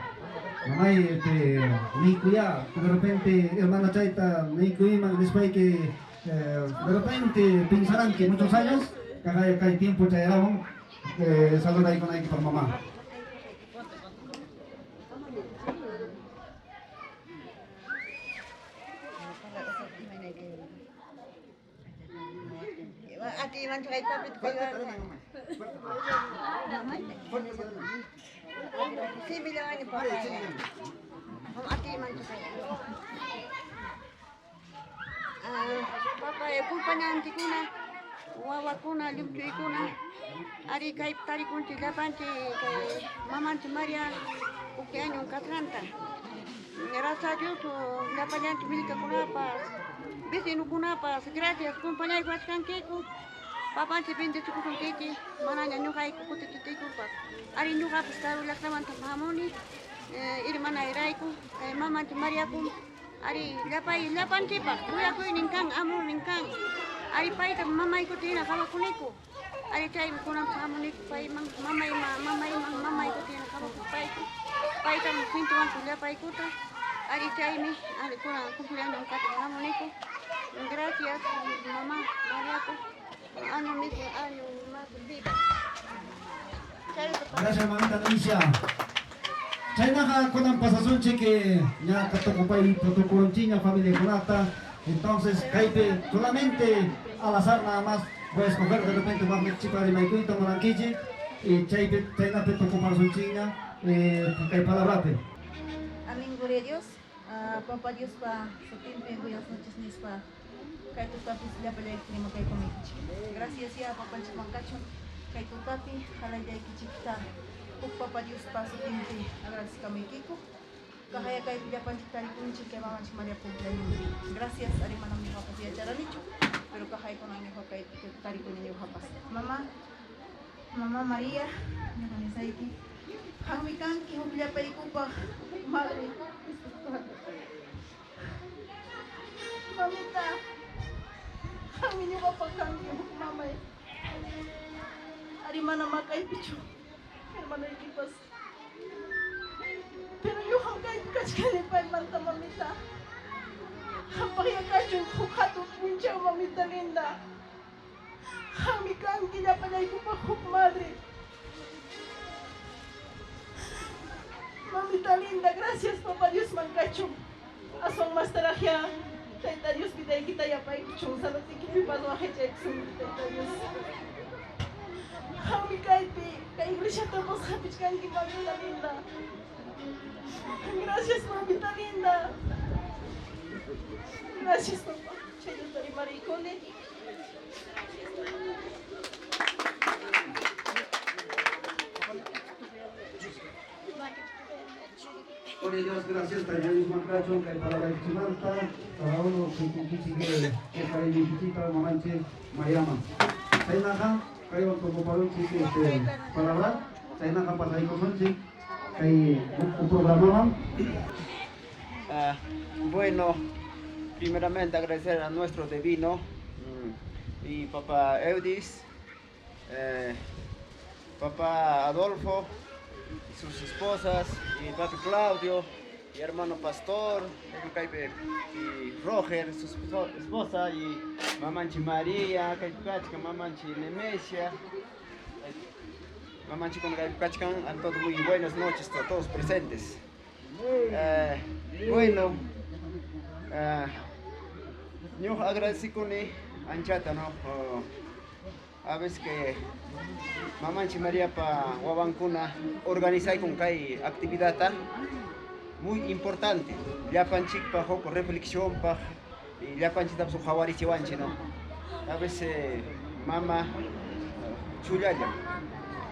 Mamay este niykuyá de repente hermanachayta niykuyman nispayki de repente pensaranki muchos años kay kay tiempo chayaramun saludaykunaykipaq mamá. Papay kumpañanchikkuna, wawakuna, llumchuykuna, ari kaypi tarikunchik llapanchik kay mamanchik Maria cumpleaños kasqanta. Gracias a Dios llapallanchik willkakunapas, vecinukunapas, gracias kumpañayku achkankiku. Papanchik bendecikusunkichik, manaña ñuqayku kutichitiykupas. Ari ñuqapas karu llaqtamanta hamuni, hermanayrayku, kay mamanchik Mariakum ari llapay llapanchikpaq kuyakuynin kan, amornin kan. Ari payta mamaykuta hina qhawakuniku. Ari chaymi kunanpas hamuniku payman, mamayman, mamayman, mamaykuta hina qhawakuspayku. Paytam sintiwanku llapaykuta. Ari chaymi ari kunan cumpleaños katin hamuniku. Gracias mamá Mariaku. Año mismo, año más vida. Gracias mamita Nemisia. Chaynaqa kunan pasasunchik ña tukupay tukurunchikña familiakunata. Entonces kaypi solamente al azar nada más voy a escoger de repente waqnichipa rimaykuyta munankichik y chaypi chaynapi tukupasunchikña kay palabrapi. Amén, gloria a Dios. Papá Diospa sutinpi buenas noches nispa kay tutapis llapallayki rimakaykumaykichik. Gracias ya papanchikman kachun kay tutapi halallaykichikta huk Papa Diospa sutinpi agradecekamaykiku. Kahaya kaypi llapanchik tarikunchik kay mamanchik Maria cumpleaños. Gracias ari manam ñuqapas yacharanichu, pero kahaykunan ñuqa kaypi tarikuni ñuqapas. Mamá, mamá María, ñuqa nisayki, qammi kanki huk llapaykupaq madre espiritual. Mamita, qammi ñuqapaq kanki huk mamay. Ari mana makaypichu hermanaykipas. Pero ñuqam kaypi kachkani paymanta mamita. Qampaqya kachun huk hatun punchaw mamita linda. Qammi kanki llapallaykupaq huk madre. Mamita linda, gracias papá Diosman kachun. Aswan mastaraqya Tayta Dios vidaykita yapaykuchun saludnikipipas waqaychaykusunki Tayta Dios. Qammi kaypi kay iglesiatapas hapichkanki, mamita linda. Gracias, mamita linda. Gracias, papá. Chayllata rimariykuni. Gloria a Dios, gracias. Tayta kachun kay palabraykichikmanta cada uno kikinkichik kay cariñoykichikta mamanchik Mariaman. Chaynaqa kaywan tukuparunchik este palabra, chaynaqa pasaykusunchik kay huk programaman. Bueno, primeramente agradecer a nuestro divino y papá Eudis, papá Adolfo y sus esposas, y papi Claudio, y hermano pastor, y Roger, su esposa, y mamanchi María, Kaypukachka, mamanchi Nemesia, mamanchi con Kaypukachkan, a todos muy buenas noches a todos presentes. Bueno, yo agradezco anchata, ¿no? A veces que mamanchi María pa wawankuna organizai con kay actividad muy importante. Llapanchik pa huk reflexión pa y llapanchik su jawarichiwanchi, ¿no? A veces mama chullalla,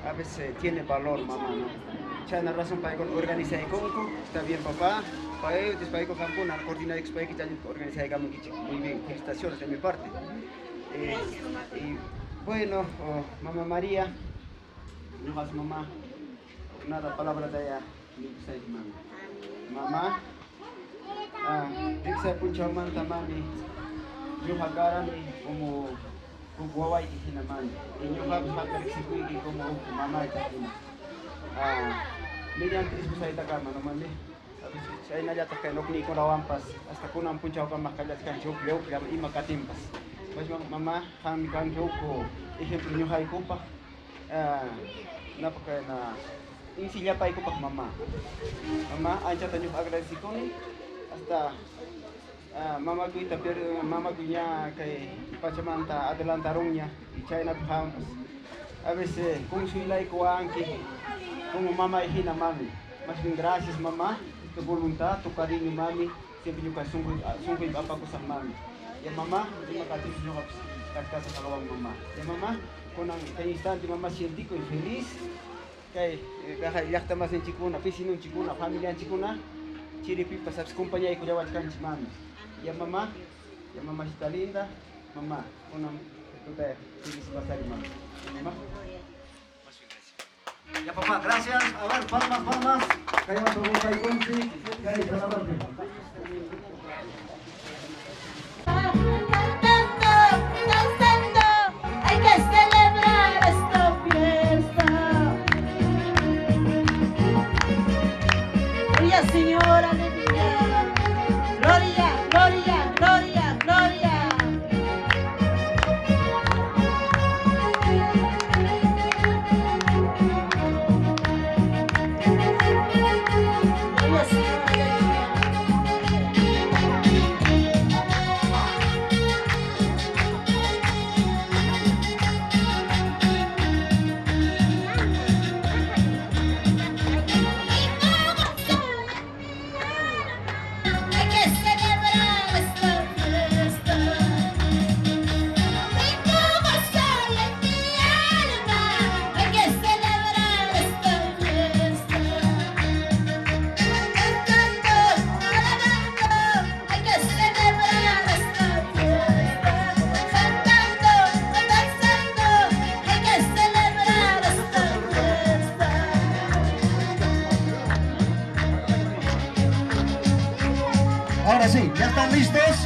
a veces tiene valor mamá, ¿no? Chana razón para con organizar con está bien papá, para ellos para con Cancún, coordinar para que organizar muy bien, felicitaciones de mi parte. Y bueno, oh, mamá María, no vas mamá, nada palabra de allá, mami. Mamá, diksa puncha manta mami, yo hagarami como guawai hina mami, y yo hagar como mamá hina. Mediante dispuesta kama no mami. Chaynallataq kay nukniykunawanpas hasta kunan punchawkamaq kallachkanchik huk huklla ima katinpas. Pues mamá, qammi kanki huk ejemplo ñuqaykupaq, napaka na insillapaykupaq mamá. Mamá, anchata ñuqa agradecikuni hasta mamakuyta mamakuy ña kay pachamanta adelantarunña y chaynapi qampas a veces consuelaykuwanki como mamá hina mami. Más bien gracias mamá, tu voluntad, tu cariño mami, siempre ñuqa sunquypi apakusaq mami. Ya mamá, ima katinpas ñuqapas kachkasaq qhawan mamá. Ya mamá, kunan kay instante mamá sientico y feliz. Kay llaqta masinchikkuna, vecinonchikkuna, familianchikkuna chiripipas sabes compañaykullawachkanchik mami. Ya mamá, ya mamacita linda, mamá, kunan tuta feliz pasari mami. Mamá. Ya papá, gracias. A ver, palmas, palmas. Kaywan tukuykaykunchik kay palabrapi. Cantando, danzando, hay que celebrar esta fiesta. Gloria, Señor, aleluya. Gloria, gloria, gloria, gloria. Gloria, Señor, aleluya. Hay que celebrar esta fiesta. Y como soy en mi alma, hay que celebrar esta fiesta. Cantando, alabando, hay que celebrar esta fiesta. Cantando, danzando, hay que celebrar esta fiesta. Ahora sí, ¿ya están listos?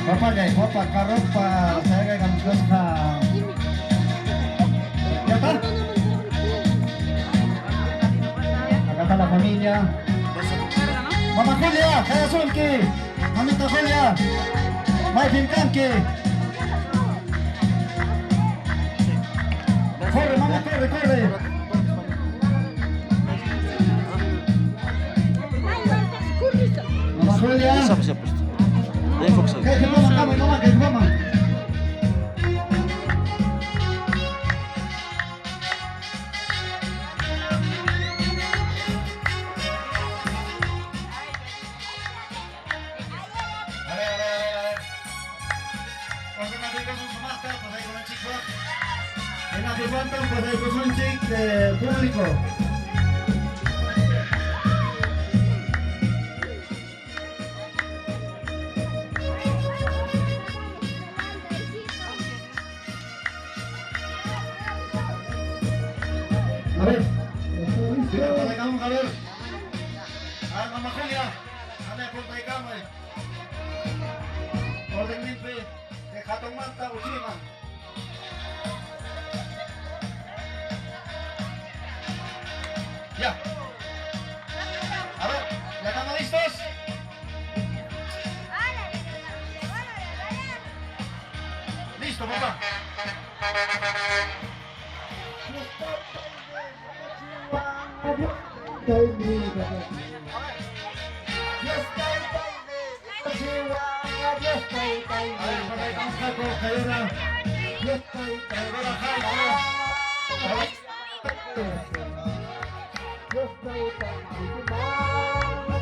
Papá, papá, carropa, ¿Ya está? Acá está la familia. Mamá Julia, Kayasunki. Mamita Julia. Maypim kanki. Corre, mamá, corre, corre. Mamá Julia. ¿Qué mamá, mamá, qué mamá? Hina qipantam pasaykusunchik público. A ver, a ver. A ver, mamá Julia, ame punta y cama. Orden limpio, de Jatón Manta, Uchima. Ya. A ver, ¿ya estamos listos? Listo, papá.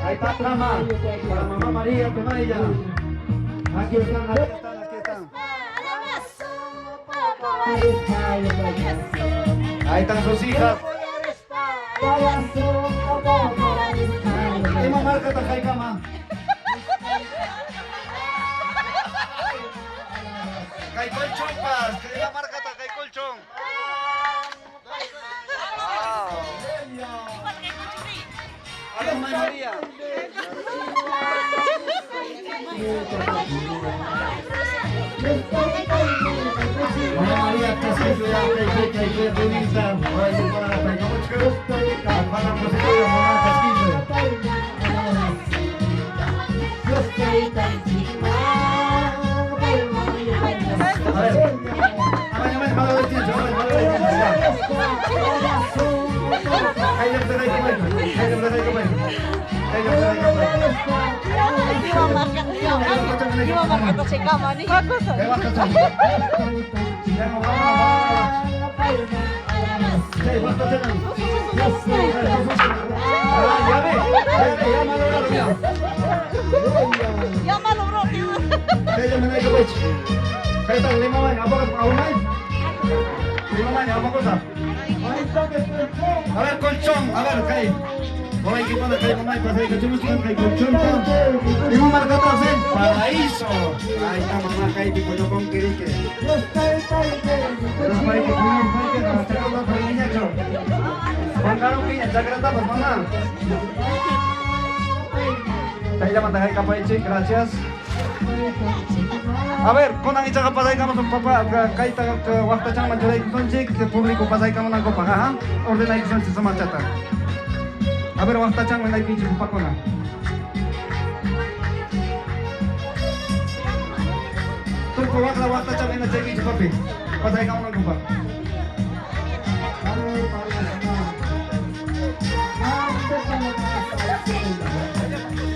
Ahí está trama para mamá María Tomaya. Aquí están, aquí están, aquí están. Ahí están sus hijas. Ima marca ta kay colchón pas, ima marca ta kay colchón. María. Mamá María, A ver, colchón, a ver, kay. Hoy que pone kay mamá pasay que chumus kay colchón. Lima marca atrás, paraíso. Ahí está mamá kay tipo yo con quirique. Pero para que tú para que no te lo para niña cho. Juan Carlos piña, chakrata pues mamá. Ahí ya manda kay gracias. A ver, con ichaqa pasaykamusun papá kayta waqtachanman churaykusunchik público pasaykamunankupaq, ajá. Ordenaykusunchik sumaqchata. A ver, waqtachanman aypinchik papakuna. Turco waqla waqtachanman hina chaykichik papi. Pasaykamunankupaq.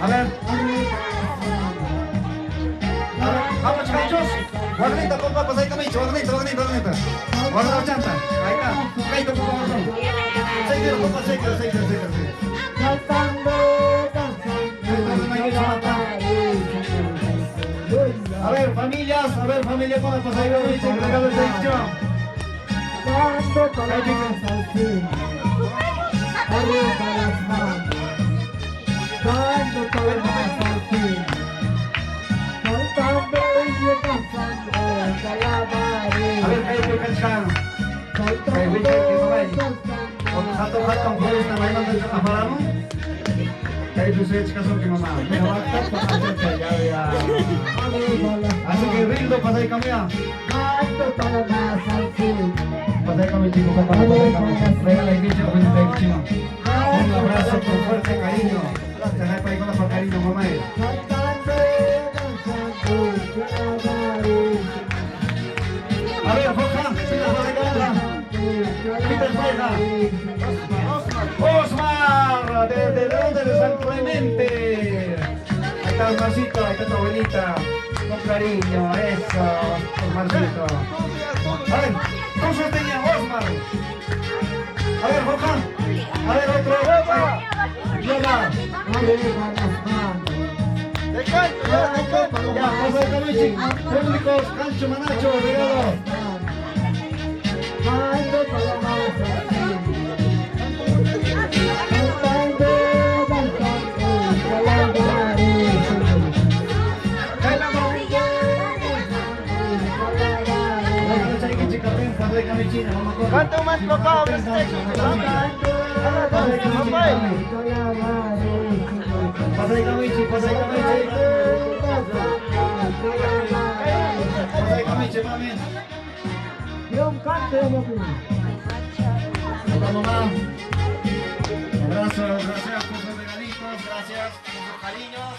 A ver. A ver, vamos chicos. Guarnita, papá, pasaykamaychik, guarnita, guarnita, guarnita. Guarda chanta. Ahí está. Kayta papá, papá. Seis, papá, seis, seis, seis, seis. A ver, familias, a ver, familia, con el pasaykamaychik, regalo de selección. A ver, kay kay Kay wichay kay mamay. Hato hatong flores na may nandun sa kaparamo. Kay Jose chikaso kay mamá. Así que Rildo, pasay kami ah. Pasay kami chico, pasay kami. Regala el bicho, chino. Un abrazo con fuerte cariño. Se pa con la cariño, mamá. A ver, Joja, Osmar, ¿de dónde? De San Clemente. Ahí está Osmarcito, ahí está tu abuelita. Con cariño, eso, Osmarcito. A ver, tú sostenías, Osmar. A ver, Joja. A ver, otro. Yola. Ya, vamos a ver, públicos, Cancho Manacho, regalo. ¿Cuánto más, papá? Mamá. Abrazo, gracias por sus regalitos, gracias por sus cariños.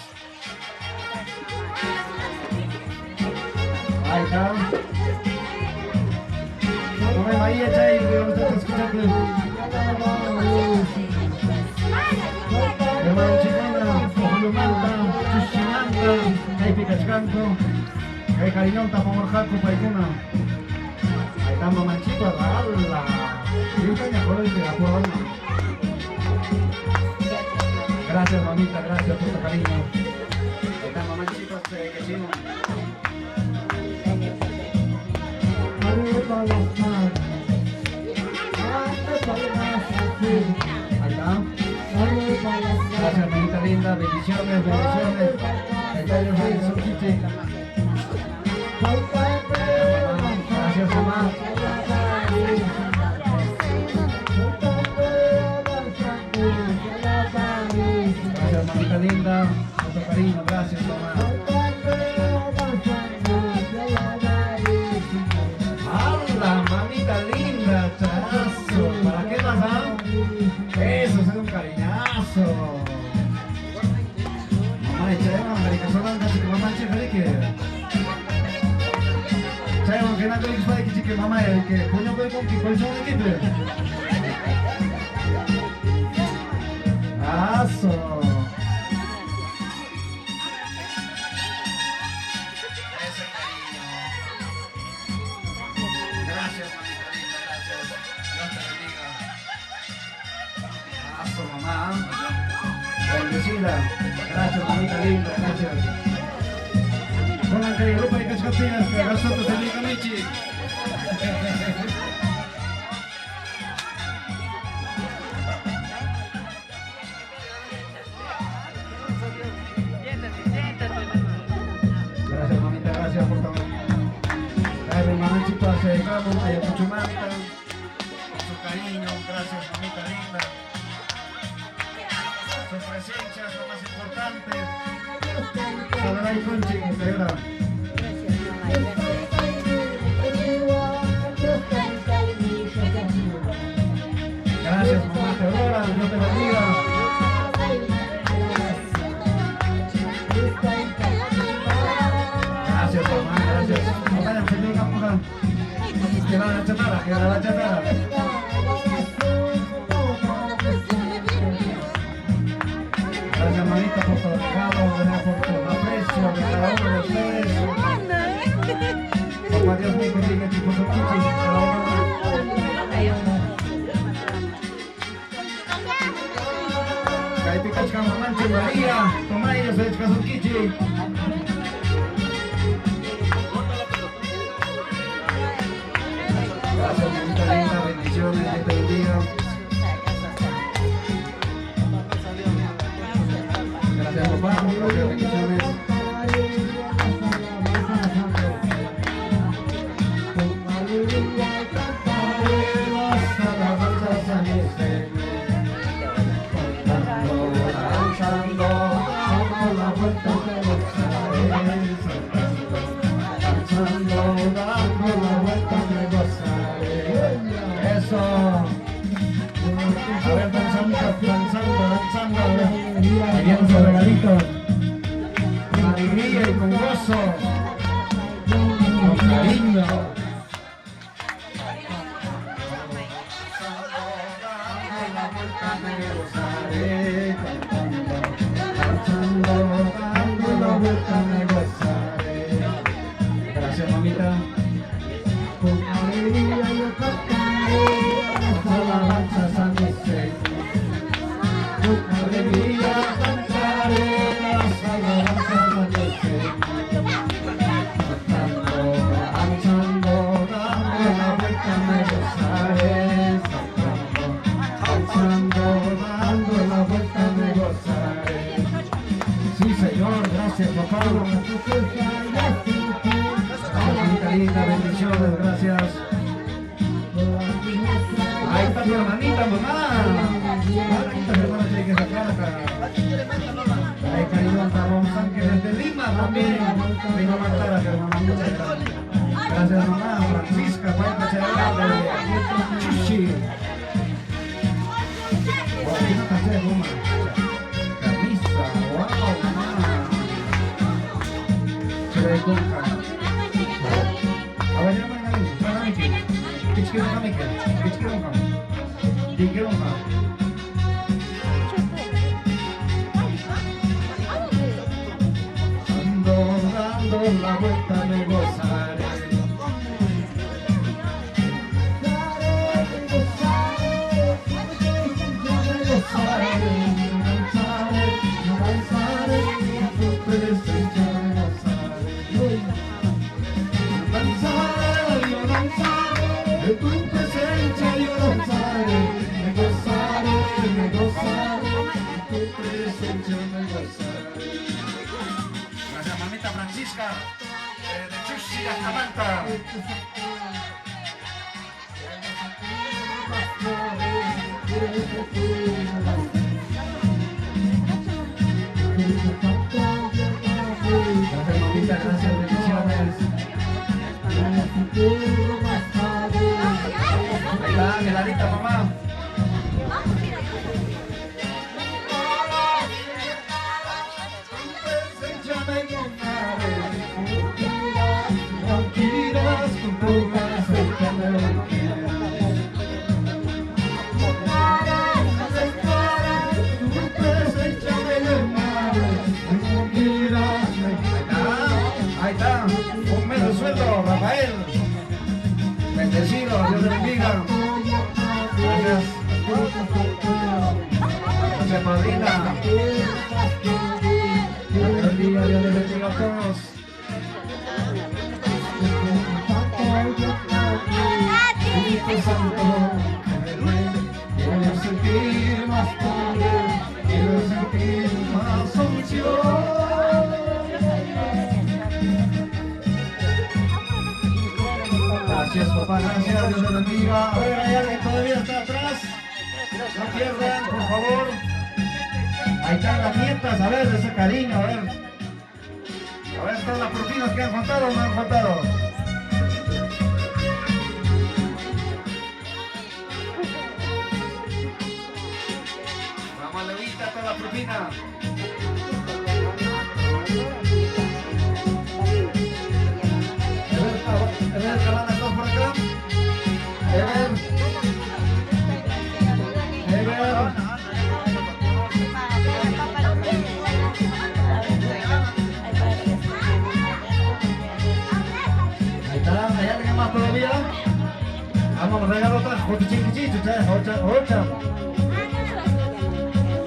Ahí está. No me vaya, chay, que escuchando. Hermano chicona, ojolumanta, chushimanta, kaypi kachkanku, kay cariñonta pamorjaku paykuna. Ahí está mamanchita, ala. Gracias mamita, gracias por tu cariño. Ahí está mamanchita, que chino. Ahí está. Gracias mamita linda, bendiciones, bendiciones. Ahí está yo soy Sochiche. Gracias mamá. Gracias mamita linda, por tu cariño, gracias mamá. ¡Hala, mamita linda! ¡Chazo! ¿Para qué más, ah? Eso es un cariñazo. Mamá, chaywan, marica, solanga, chica, mamá, chica, que. Chaywan, que no te chica, mamá, que coño, que con que colchón de equipo. ¡Aso! Ese cariño. Gracias, mamita linda, gracias. Dios te bendiga. Aso, mamá. Bendecida. Gracias, mamita linda, gracias. Pongan que grupo de cachcatinas, que nosotros en Michi. Gracias, mamita, gracias por todo. Dale, mamachito, acercamos a Ayacuchumanta. Con su cariño, gracias, mamita linda. Su presencia es lo más importante. Saludos, Conchi, Teodora. Gracias, mamá Teodora, Dios te bendiga. Gracias, mamá, gracias. Mamá, se diga, mujer. Que la chatarra, que la chatarra. Gracias, mamita, por tu regalo, gracias por tu aprecio de cada uno de ustedes. Papá Dios mío, bendiga tu Kaypi kachkan mamanchik María, Tomayo, Sechkasunkichik. Gracias, mamita linda, bendiciones, Dios te bendiga. Gracias, papá, gracias, bendiciones. Eso. A ver, danzando, danzando, danzando. Ahí vienen sus regalitos. Con alegría y con gozo. Con cariño. Gracias, mamita. Con alegría yo cantaré las alabanzas a mi Señor. Con alegría cantaré las alabanzas a mi Señor. Cantando, danzando, dando la vuelta me gozaré. gozaré, saltando, saltando, dando la vuelta me gozaré. Sí, Señor, gracias, papá. Hermanita linda, bendiciones, gracias. Ahí está mi hermanita, mamá. Ahí está mi hermana, tiene que sacar acá. Ahí cariño, Ramón Sánchez desde Lima también. Vino a matar a mi hermana. Muchas gracias. Gracias, mamá. Francisca, Paita Chalá de Chuchi. Wow, ¿qué nota sea, mamá? Camisa, wow, mamá. Chévere, conca. A ver, ya, mamá, mamá, Pichquero, mami, pichquero, mami. Pichquero, mami. Ando dando la vuelta me gozaré. Me gozaré, danzaré, yo danzaré, en tu presencia me gozaré. Danzaré, yo danzaré, en tu presencia yo danzaré, me gozaré, me gozaré, en tu presencia me gozaré. Gracias, mamita Francisca, de Chuchi hasta Manta. Gracias, mamita, gracias, bendiciones. Ahí está, heladita, mamá. Presencia me llenaré, me ungirás con tu presencia me ungirás. Tu presencia me llenaré, me ungirás, Ahí está, un mes de sueldo, Rafael. Bendecido, Dios te bendiga. Gracias. Gracias, madrina. Dios te bendiga, Dios les bendiga a todos. Espíritu Santo, que me duele, quiero sentir más poder, quiero sentir más unción. Gracias, papá, gracias, Dios te bendiga. A ver, hay alguien todavía está atrás. No pierdan, por favor. Ahí están las nietas, a ver, ese cariño, a ver. A ver, todas las propinas que han faltado o no han faltado. Vamos, Levita, toda la propina. Ever, Cabana, ¿estás por acá? Ever. Ever. Ahí está, ¿hay alguien más todavía? Vamos a regalar otra. Ocha, ocha, ocha.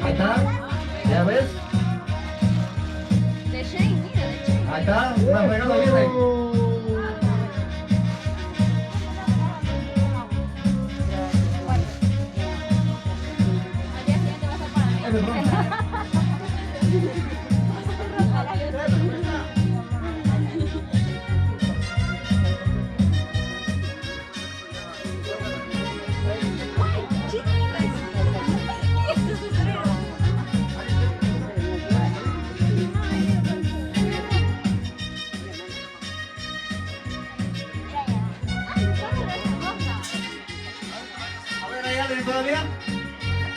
Ahí está, ¿ya ves? Ahí está, más regalo viene. A ver, ¿hay alguien todavía?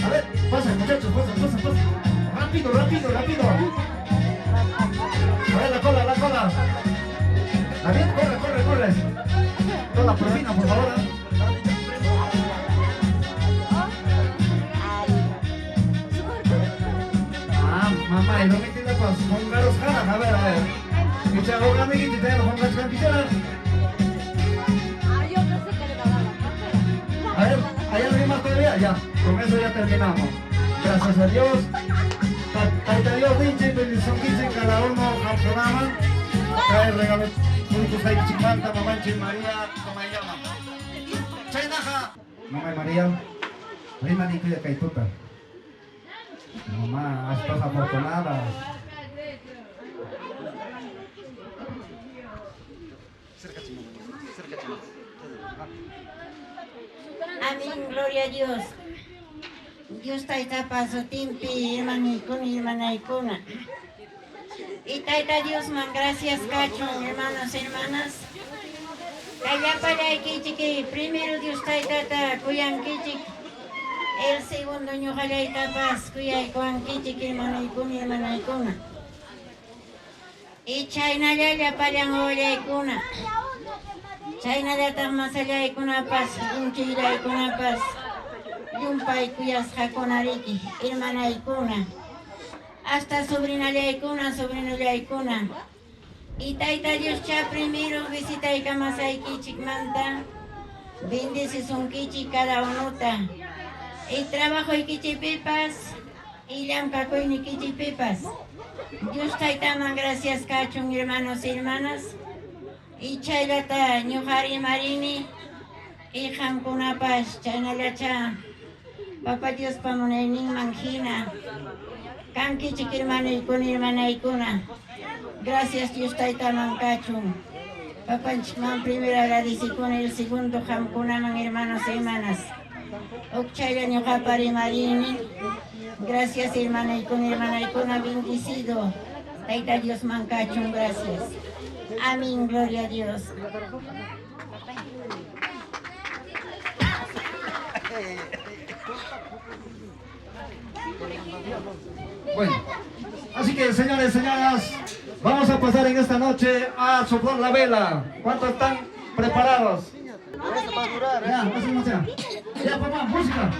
A ver, pasen, muchachos, pasen, pasen, pasen. Rápido, rápido, rápido. A ver, la cola, la cola. David, corre, corre, corre. Toda la propina, por favor. ¿Eh? Ah, mamá, y no me tiene pas con garos jalan. A ver, a ver. A ver, ¿hay alguien más todavía? Ya, con eso ya terminamos. Gracias a Dios. Taita Dios, dinche, bendición, quince, cada uno, programa. Trae regalos. Mamanchi María, Tomayama. China. Mamá María, rimanikuya kay tuta. Mamá, estás afortunada. Amén, gloria a Dios. Dios taytapa sutinpi hermanaykuna, hermanaykuna. Y Tayta Diosman gracias kachun, hermanos, hermanas. Kay llapallaykichik, primero Dios taytata kuyankichik. El segundo ñuqallaytapas kuyaykuwankichik, hermanaykuna, hermanaykuna. Y chaynalla llapallan wawallaykuna. Chaynallataq masallaykunapas, llumchillaykunapas, llumpay kuyasqakuna riki, hermanaykuna. Hasta sobrinallaykuna, sobrinollaykuna. Y Tayta Dios cha primero visitaykamasaykichikmanta, bendecisunkichik cada unuta. Y trabajoykichikpipas, y llamk'akuynikichikpipas. Dios Taytaman gracias kachun, hermanos y hermanas. Y chayllata ñuqa rimarini, y qamkunapas chaynallacha Papa Diospa munayninman hina. Kankichik hermanoykuna, hermanaykuna. Gracias Dios Taytaman kachun. Papanchikman primero agradecikuna, el segundo qamkunaman, hermanos y hermanas. Ukchaylla ñuqapa rimarini. Gracias hermanoykuna, hermanaykuna, bendecido. Tayta Diosman kachun, gracias. Amén, gloria a Dios. Bueno, así que señores, señoras, vamos a pasar en esta noche a soplar la vela. ¿Cuántos están preparados? Ya, así no sea. Ya, papá, música.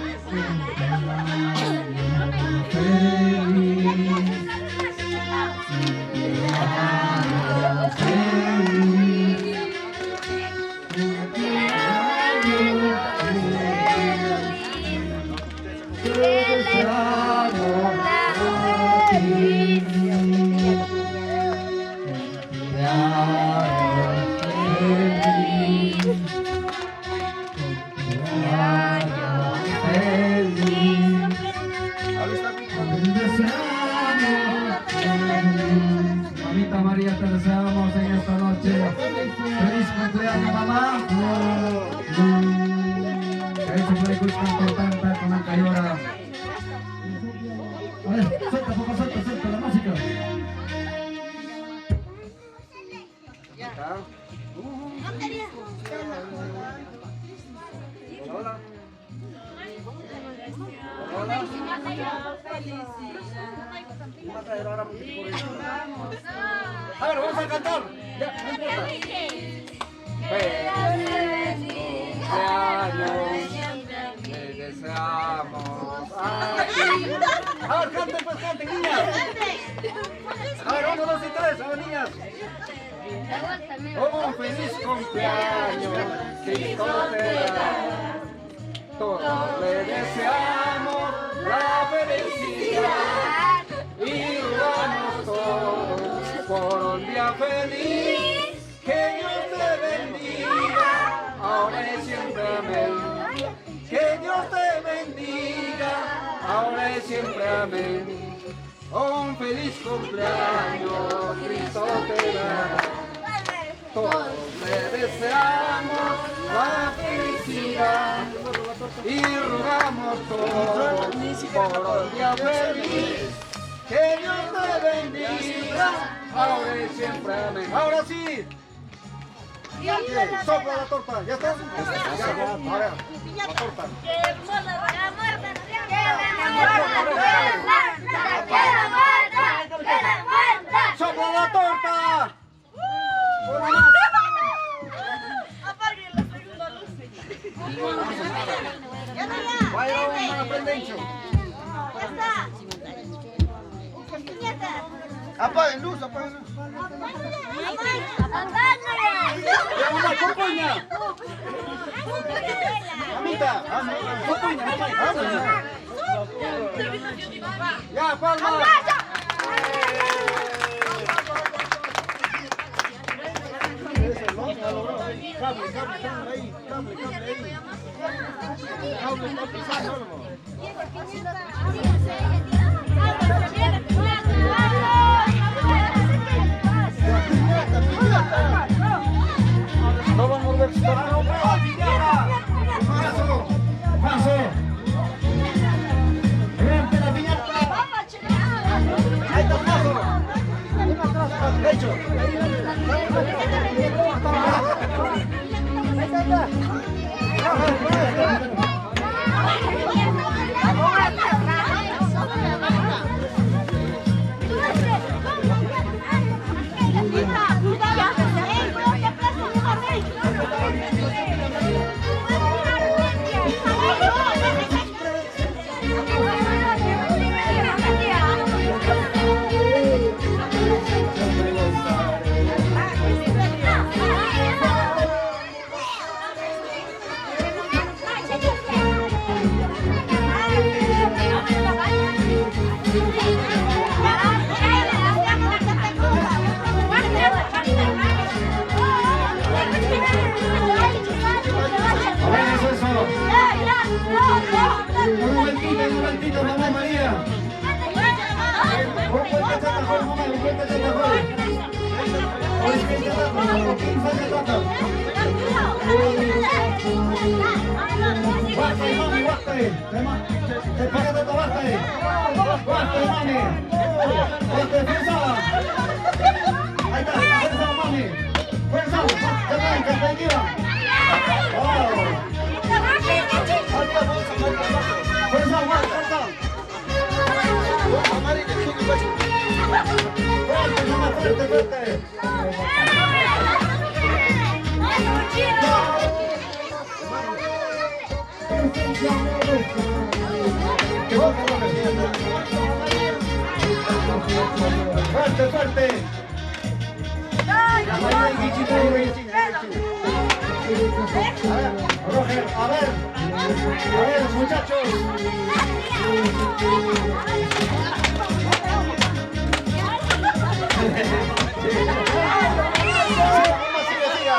Mamita María, te deseamos en esta noche. Feliz cumpleaños, mamá. A ver, suelta, papá, suelta, suelta la música. A ver, vamos a cantar. Ya, no importa. Feliz cumpleaños, le deseamos a ti. A ver, canten, pues canten, niñas. A ver, 1, 2 y 3, a ver, niñas. Un feliz cumpleaños, Cristo te da. Todos le deseamos la felicidad y rogamos todos por un día feliz. Que Dios te bendiga, ahora y siempre, amén. Que Dios te bendiga, ahora y siempre, amén. Un feliz cumpleaños, Cristo te da. Todos le deseamos la felicidad y rogamos todos por un día feliz. Que Dios te bendiga, ahora y siempre, amén. Ahora sí. Sopla la torta, ¿ya está? Ya, ahora, la torta. ¡Sopla la torta! ¡Una más! Apaguen la segunda luz. Vaya, una prendencho. Ya está. Piñata. Apaguen luz, apaguen luz. ¡Ya, mamá, copuña! Mamita, copuña, mamá. ¡Ya, palma! Cable, cable, cable ahí, cable, cable ahí. Cable está pisando algo. No va a morder su Paso, paso. Rompe la piñata. Ahí está, paso. Hecho. A ver, eso, eso. Un momentito, un momentito, mamá María. Un vuelta chata, mamá, un vuelta chata, Basta, mami, basta. Te paga tanto, basta. Basta, mami. Basta, fuerza. Ahí está, fuerza, mami. Fuerza, ya Fuerza, fuerza. Fuerte, mamá, fuerte, fuerte. Fuerte, fuerte. A ver, Roger, a ver. A ver, muchachos. Siga, siga.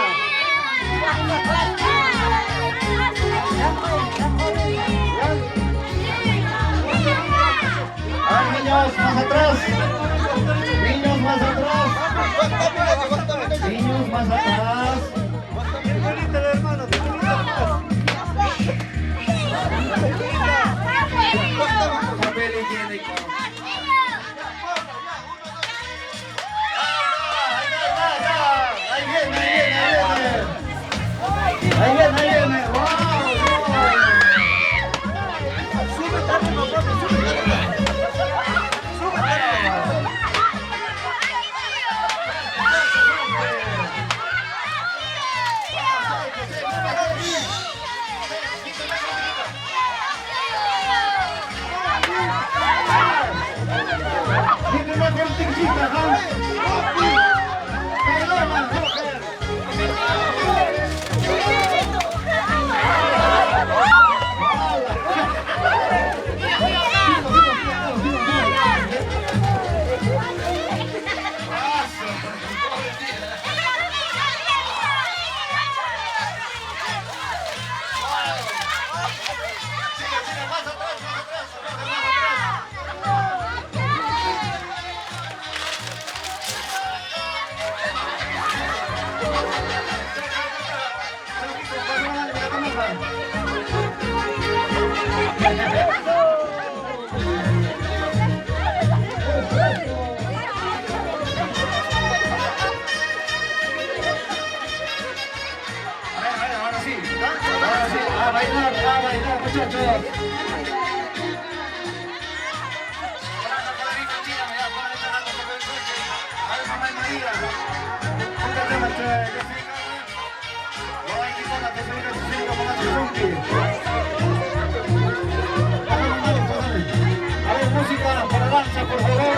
A ver, niños, más atrás. Niños, más atrás. Niños, más atrás. Papel higiénico. Ahí viene, ahí viene, ahí viene. Ahí viene, ahí viene. ¡Wow! Sube arriba, papi, sube arriba. Sube arriba. Dito na cortincita, ha? Perdona, Roger. Ahora sí, ahora sí, a bailar, muchachos. A ver, música para danza, por favor.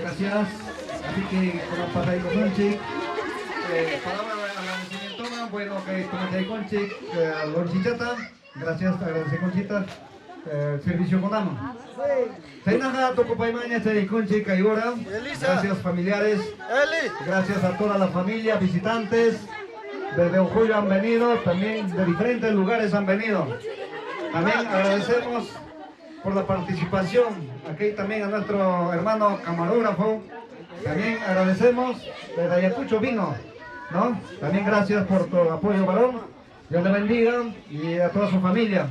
Gracias. Así que como pasaykusunchik, palabra de agradecimiento, bueno, que tomataykunchik, lonchichata, gracias, agradecimiento, servicio con amo. Chaynaka tukupaymaña chaykunchik kay hora. Gracias familiares, gracias a toda la familia, visitantes, desde Ojoyo han venido, también de diferentes lugares han venido. También agradecemos por la participación, aquí también a nuestro hermano camarógrafo, también agradecemos, desde Ayacucho vino, ¿no? También gracias por tu apoyo, varón, Dios le bendiga y a toda su familia.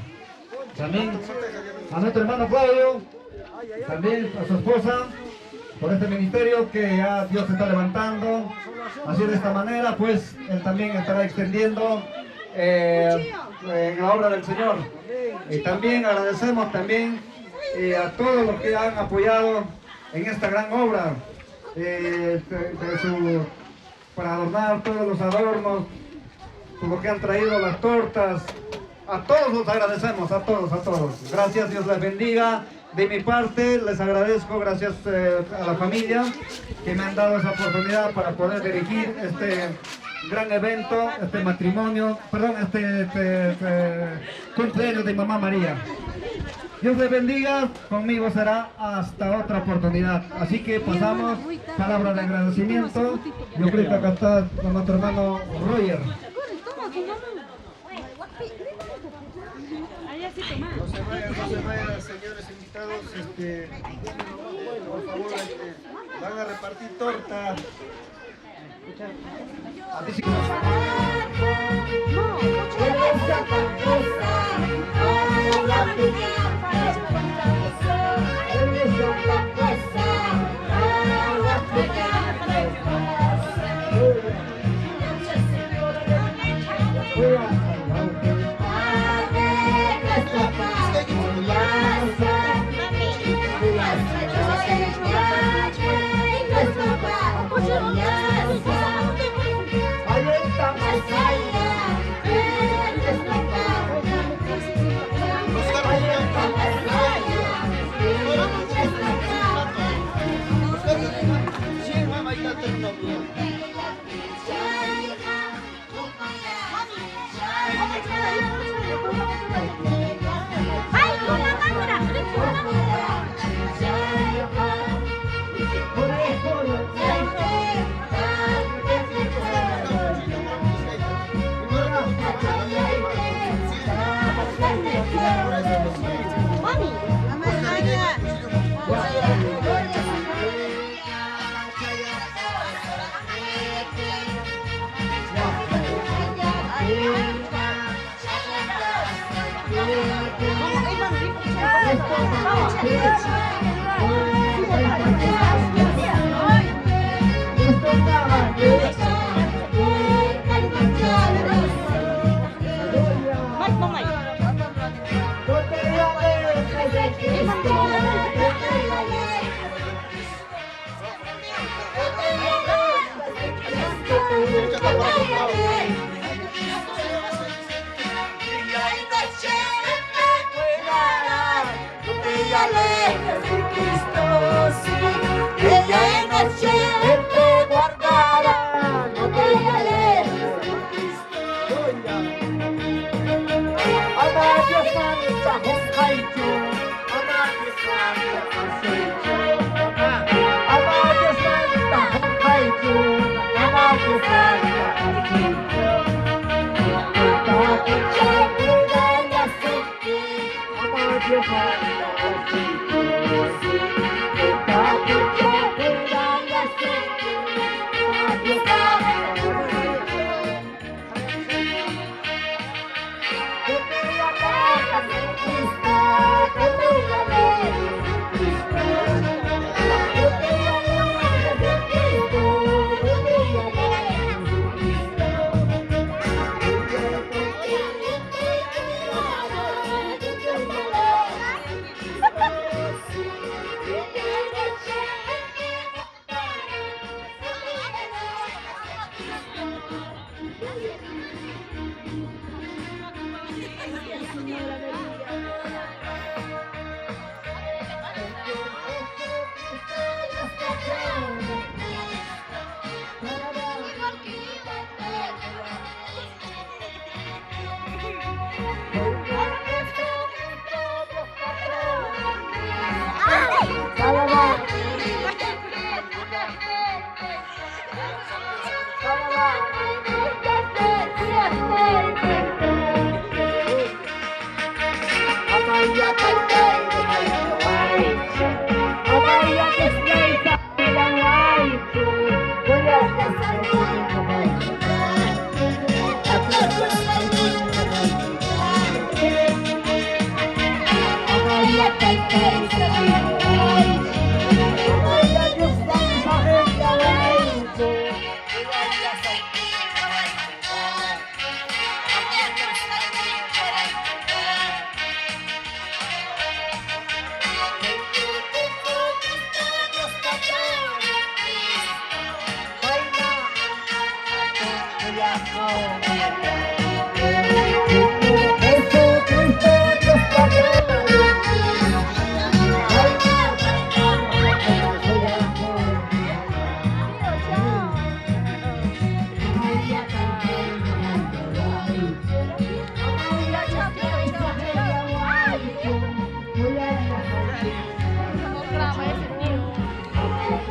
También a nuestro hermano Claudio, también a su esposa, por este ministerio que ya Dios está levantando. Así de esta manera, pues, él también estará extendiendo en la obra del Señor. Y también agradecemos también a todos los que han apoyado en esta gran obra, para adornar todos los adornos, por lo que han traído las tortas. A todos los agradecemos, a todos, a todos. Gracias, Dios les bendiga. De mi parte, les agradezco, gracias a la familia que me han dado esa oportunidad para poder dirigir este gran evento, este matrimonio, perdón, este cumpleaños de mamá María. Dios les bendiga, conmigo será hasta otra oportunidad. Así que pasamos palabra de agradecimiento. Yo creo que acá está nuestro hermano Roger. No se vayan, no se vayan, señores invitados, por favor, van a repartir torta.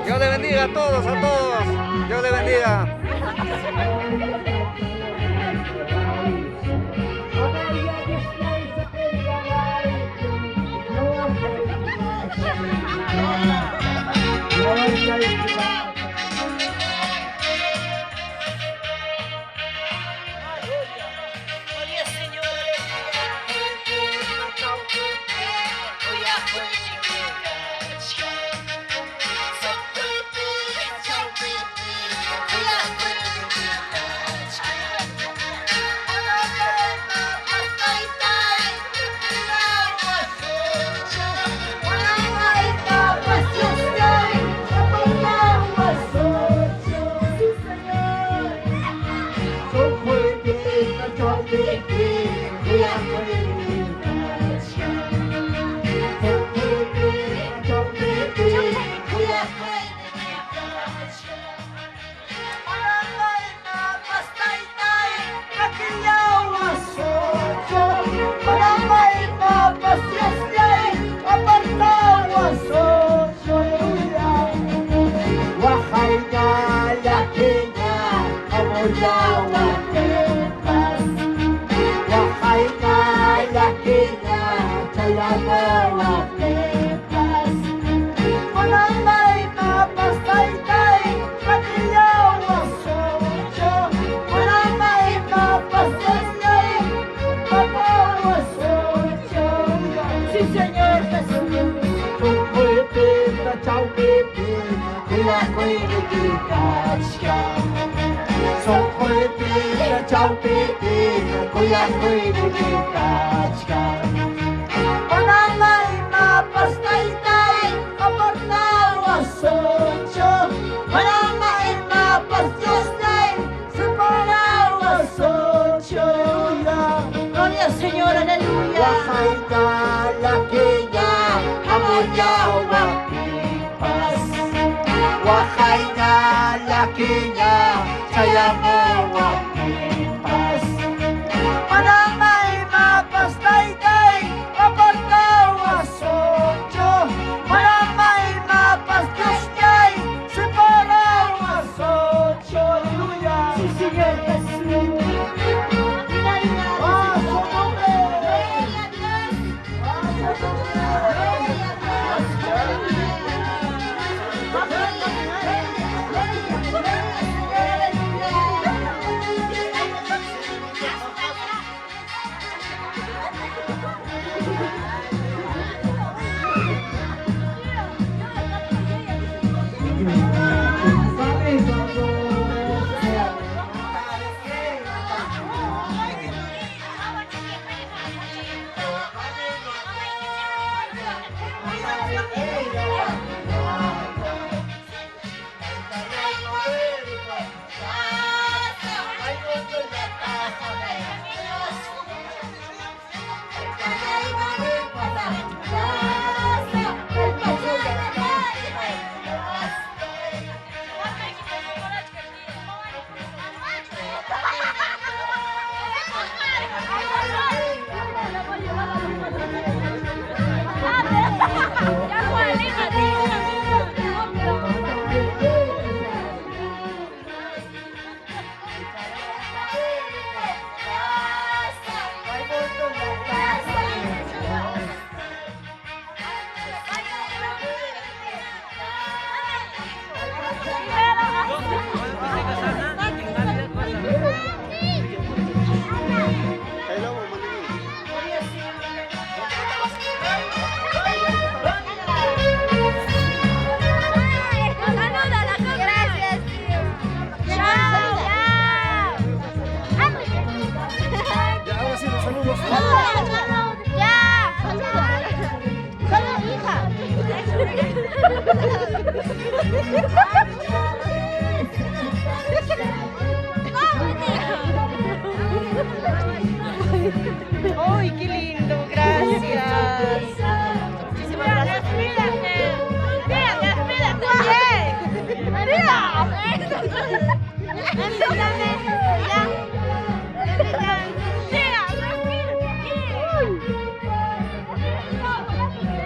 Dios le bendiga a todos, a todos. Dios le bendiga. kachkan Sunquypiqa chawpipiqa kuyakuyniyki kachkan Manama imapas taytay apartawasunchu Manama imapas Diosnay separawasunchu Gloria al Señor, aleluya. Waqayta llakiña hamullawapipas Waqayta llakiña chayamuwapipas Manama imapas taytay apartawasunchu Manama imapas Diosñay separawasunchu Aleluya. Sí, Señor Jesús. ¡Ah, su nombre! Gracias. Chao. Ya, ahora sí, los saludos. Ya. Saluda, hija. ¡Ay, qué lindo! Gracias. Muchísimas gracias.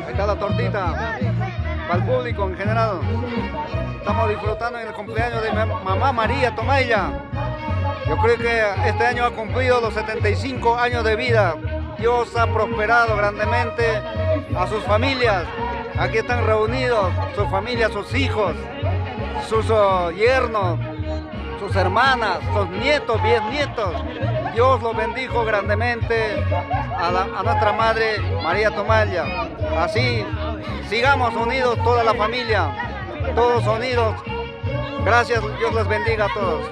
Ahí está la tortita para el público en general. Estamos disfrutando en el cumpleaños de mamá María Tomaya. Yo creo que este año ha cumplido los 75 años de vida. Dios ha prosperado grandemente a sus familias. Aquí están reunidos sus familias, sus hijos, sus yernos, sus hermanas, sus nietos, bisnietos. Dios los bendijo grandemente a nuestra madre María Tomaya. Así, sigamos unidos toda la familia, todos unidos. Gracias, Dios les bendiga a todos.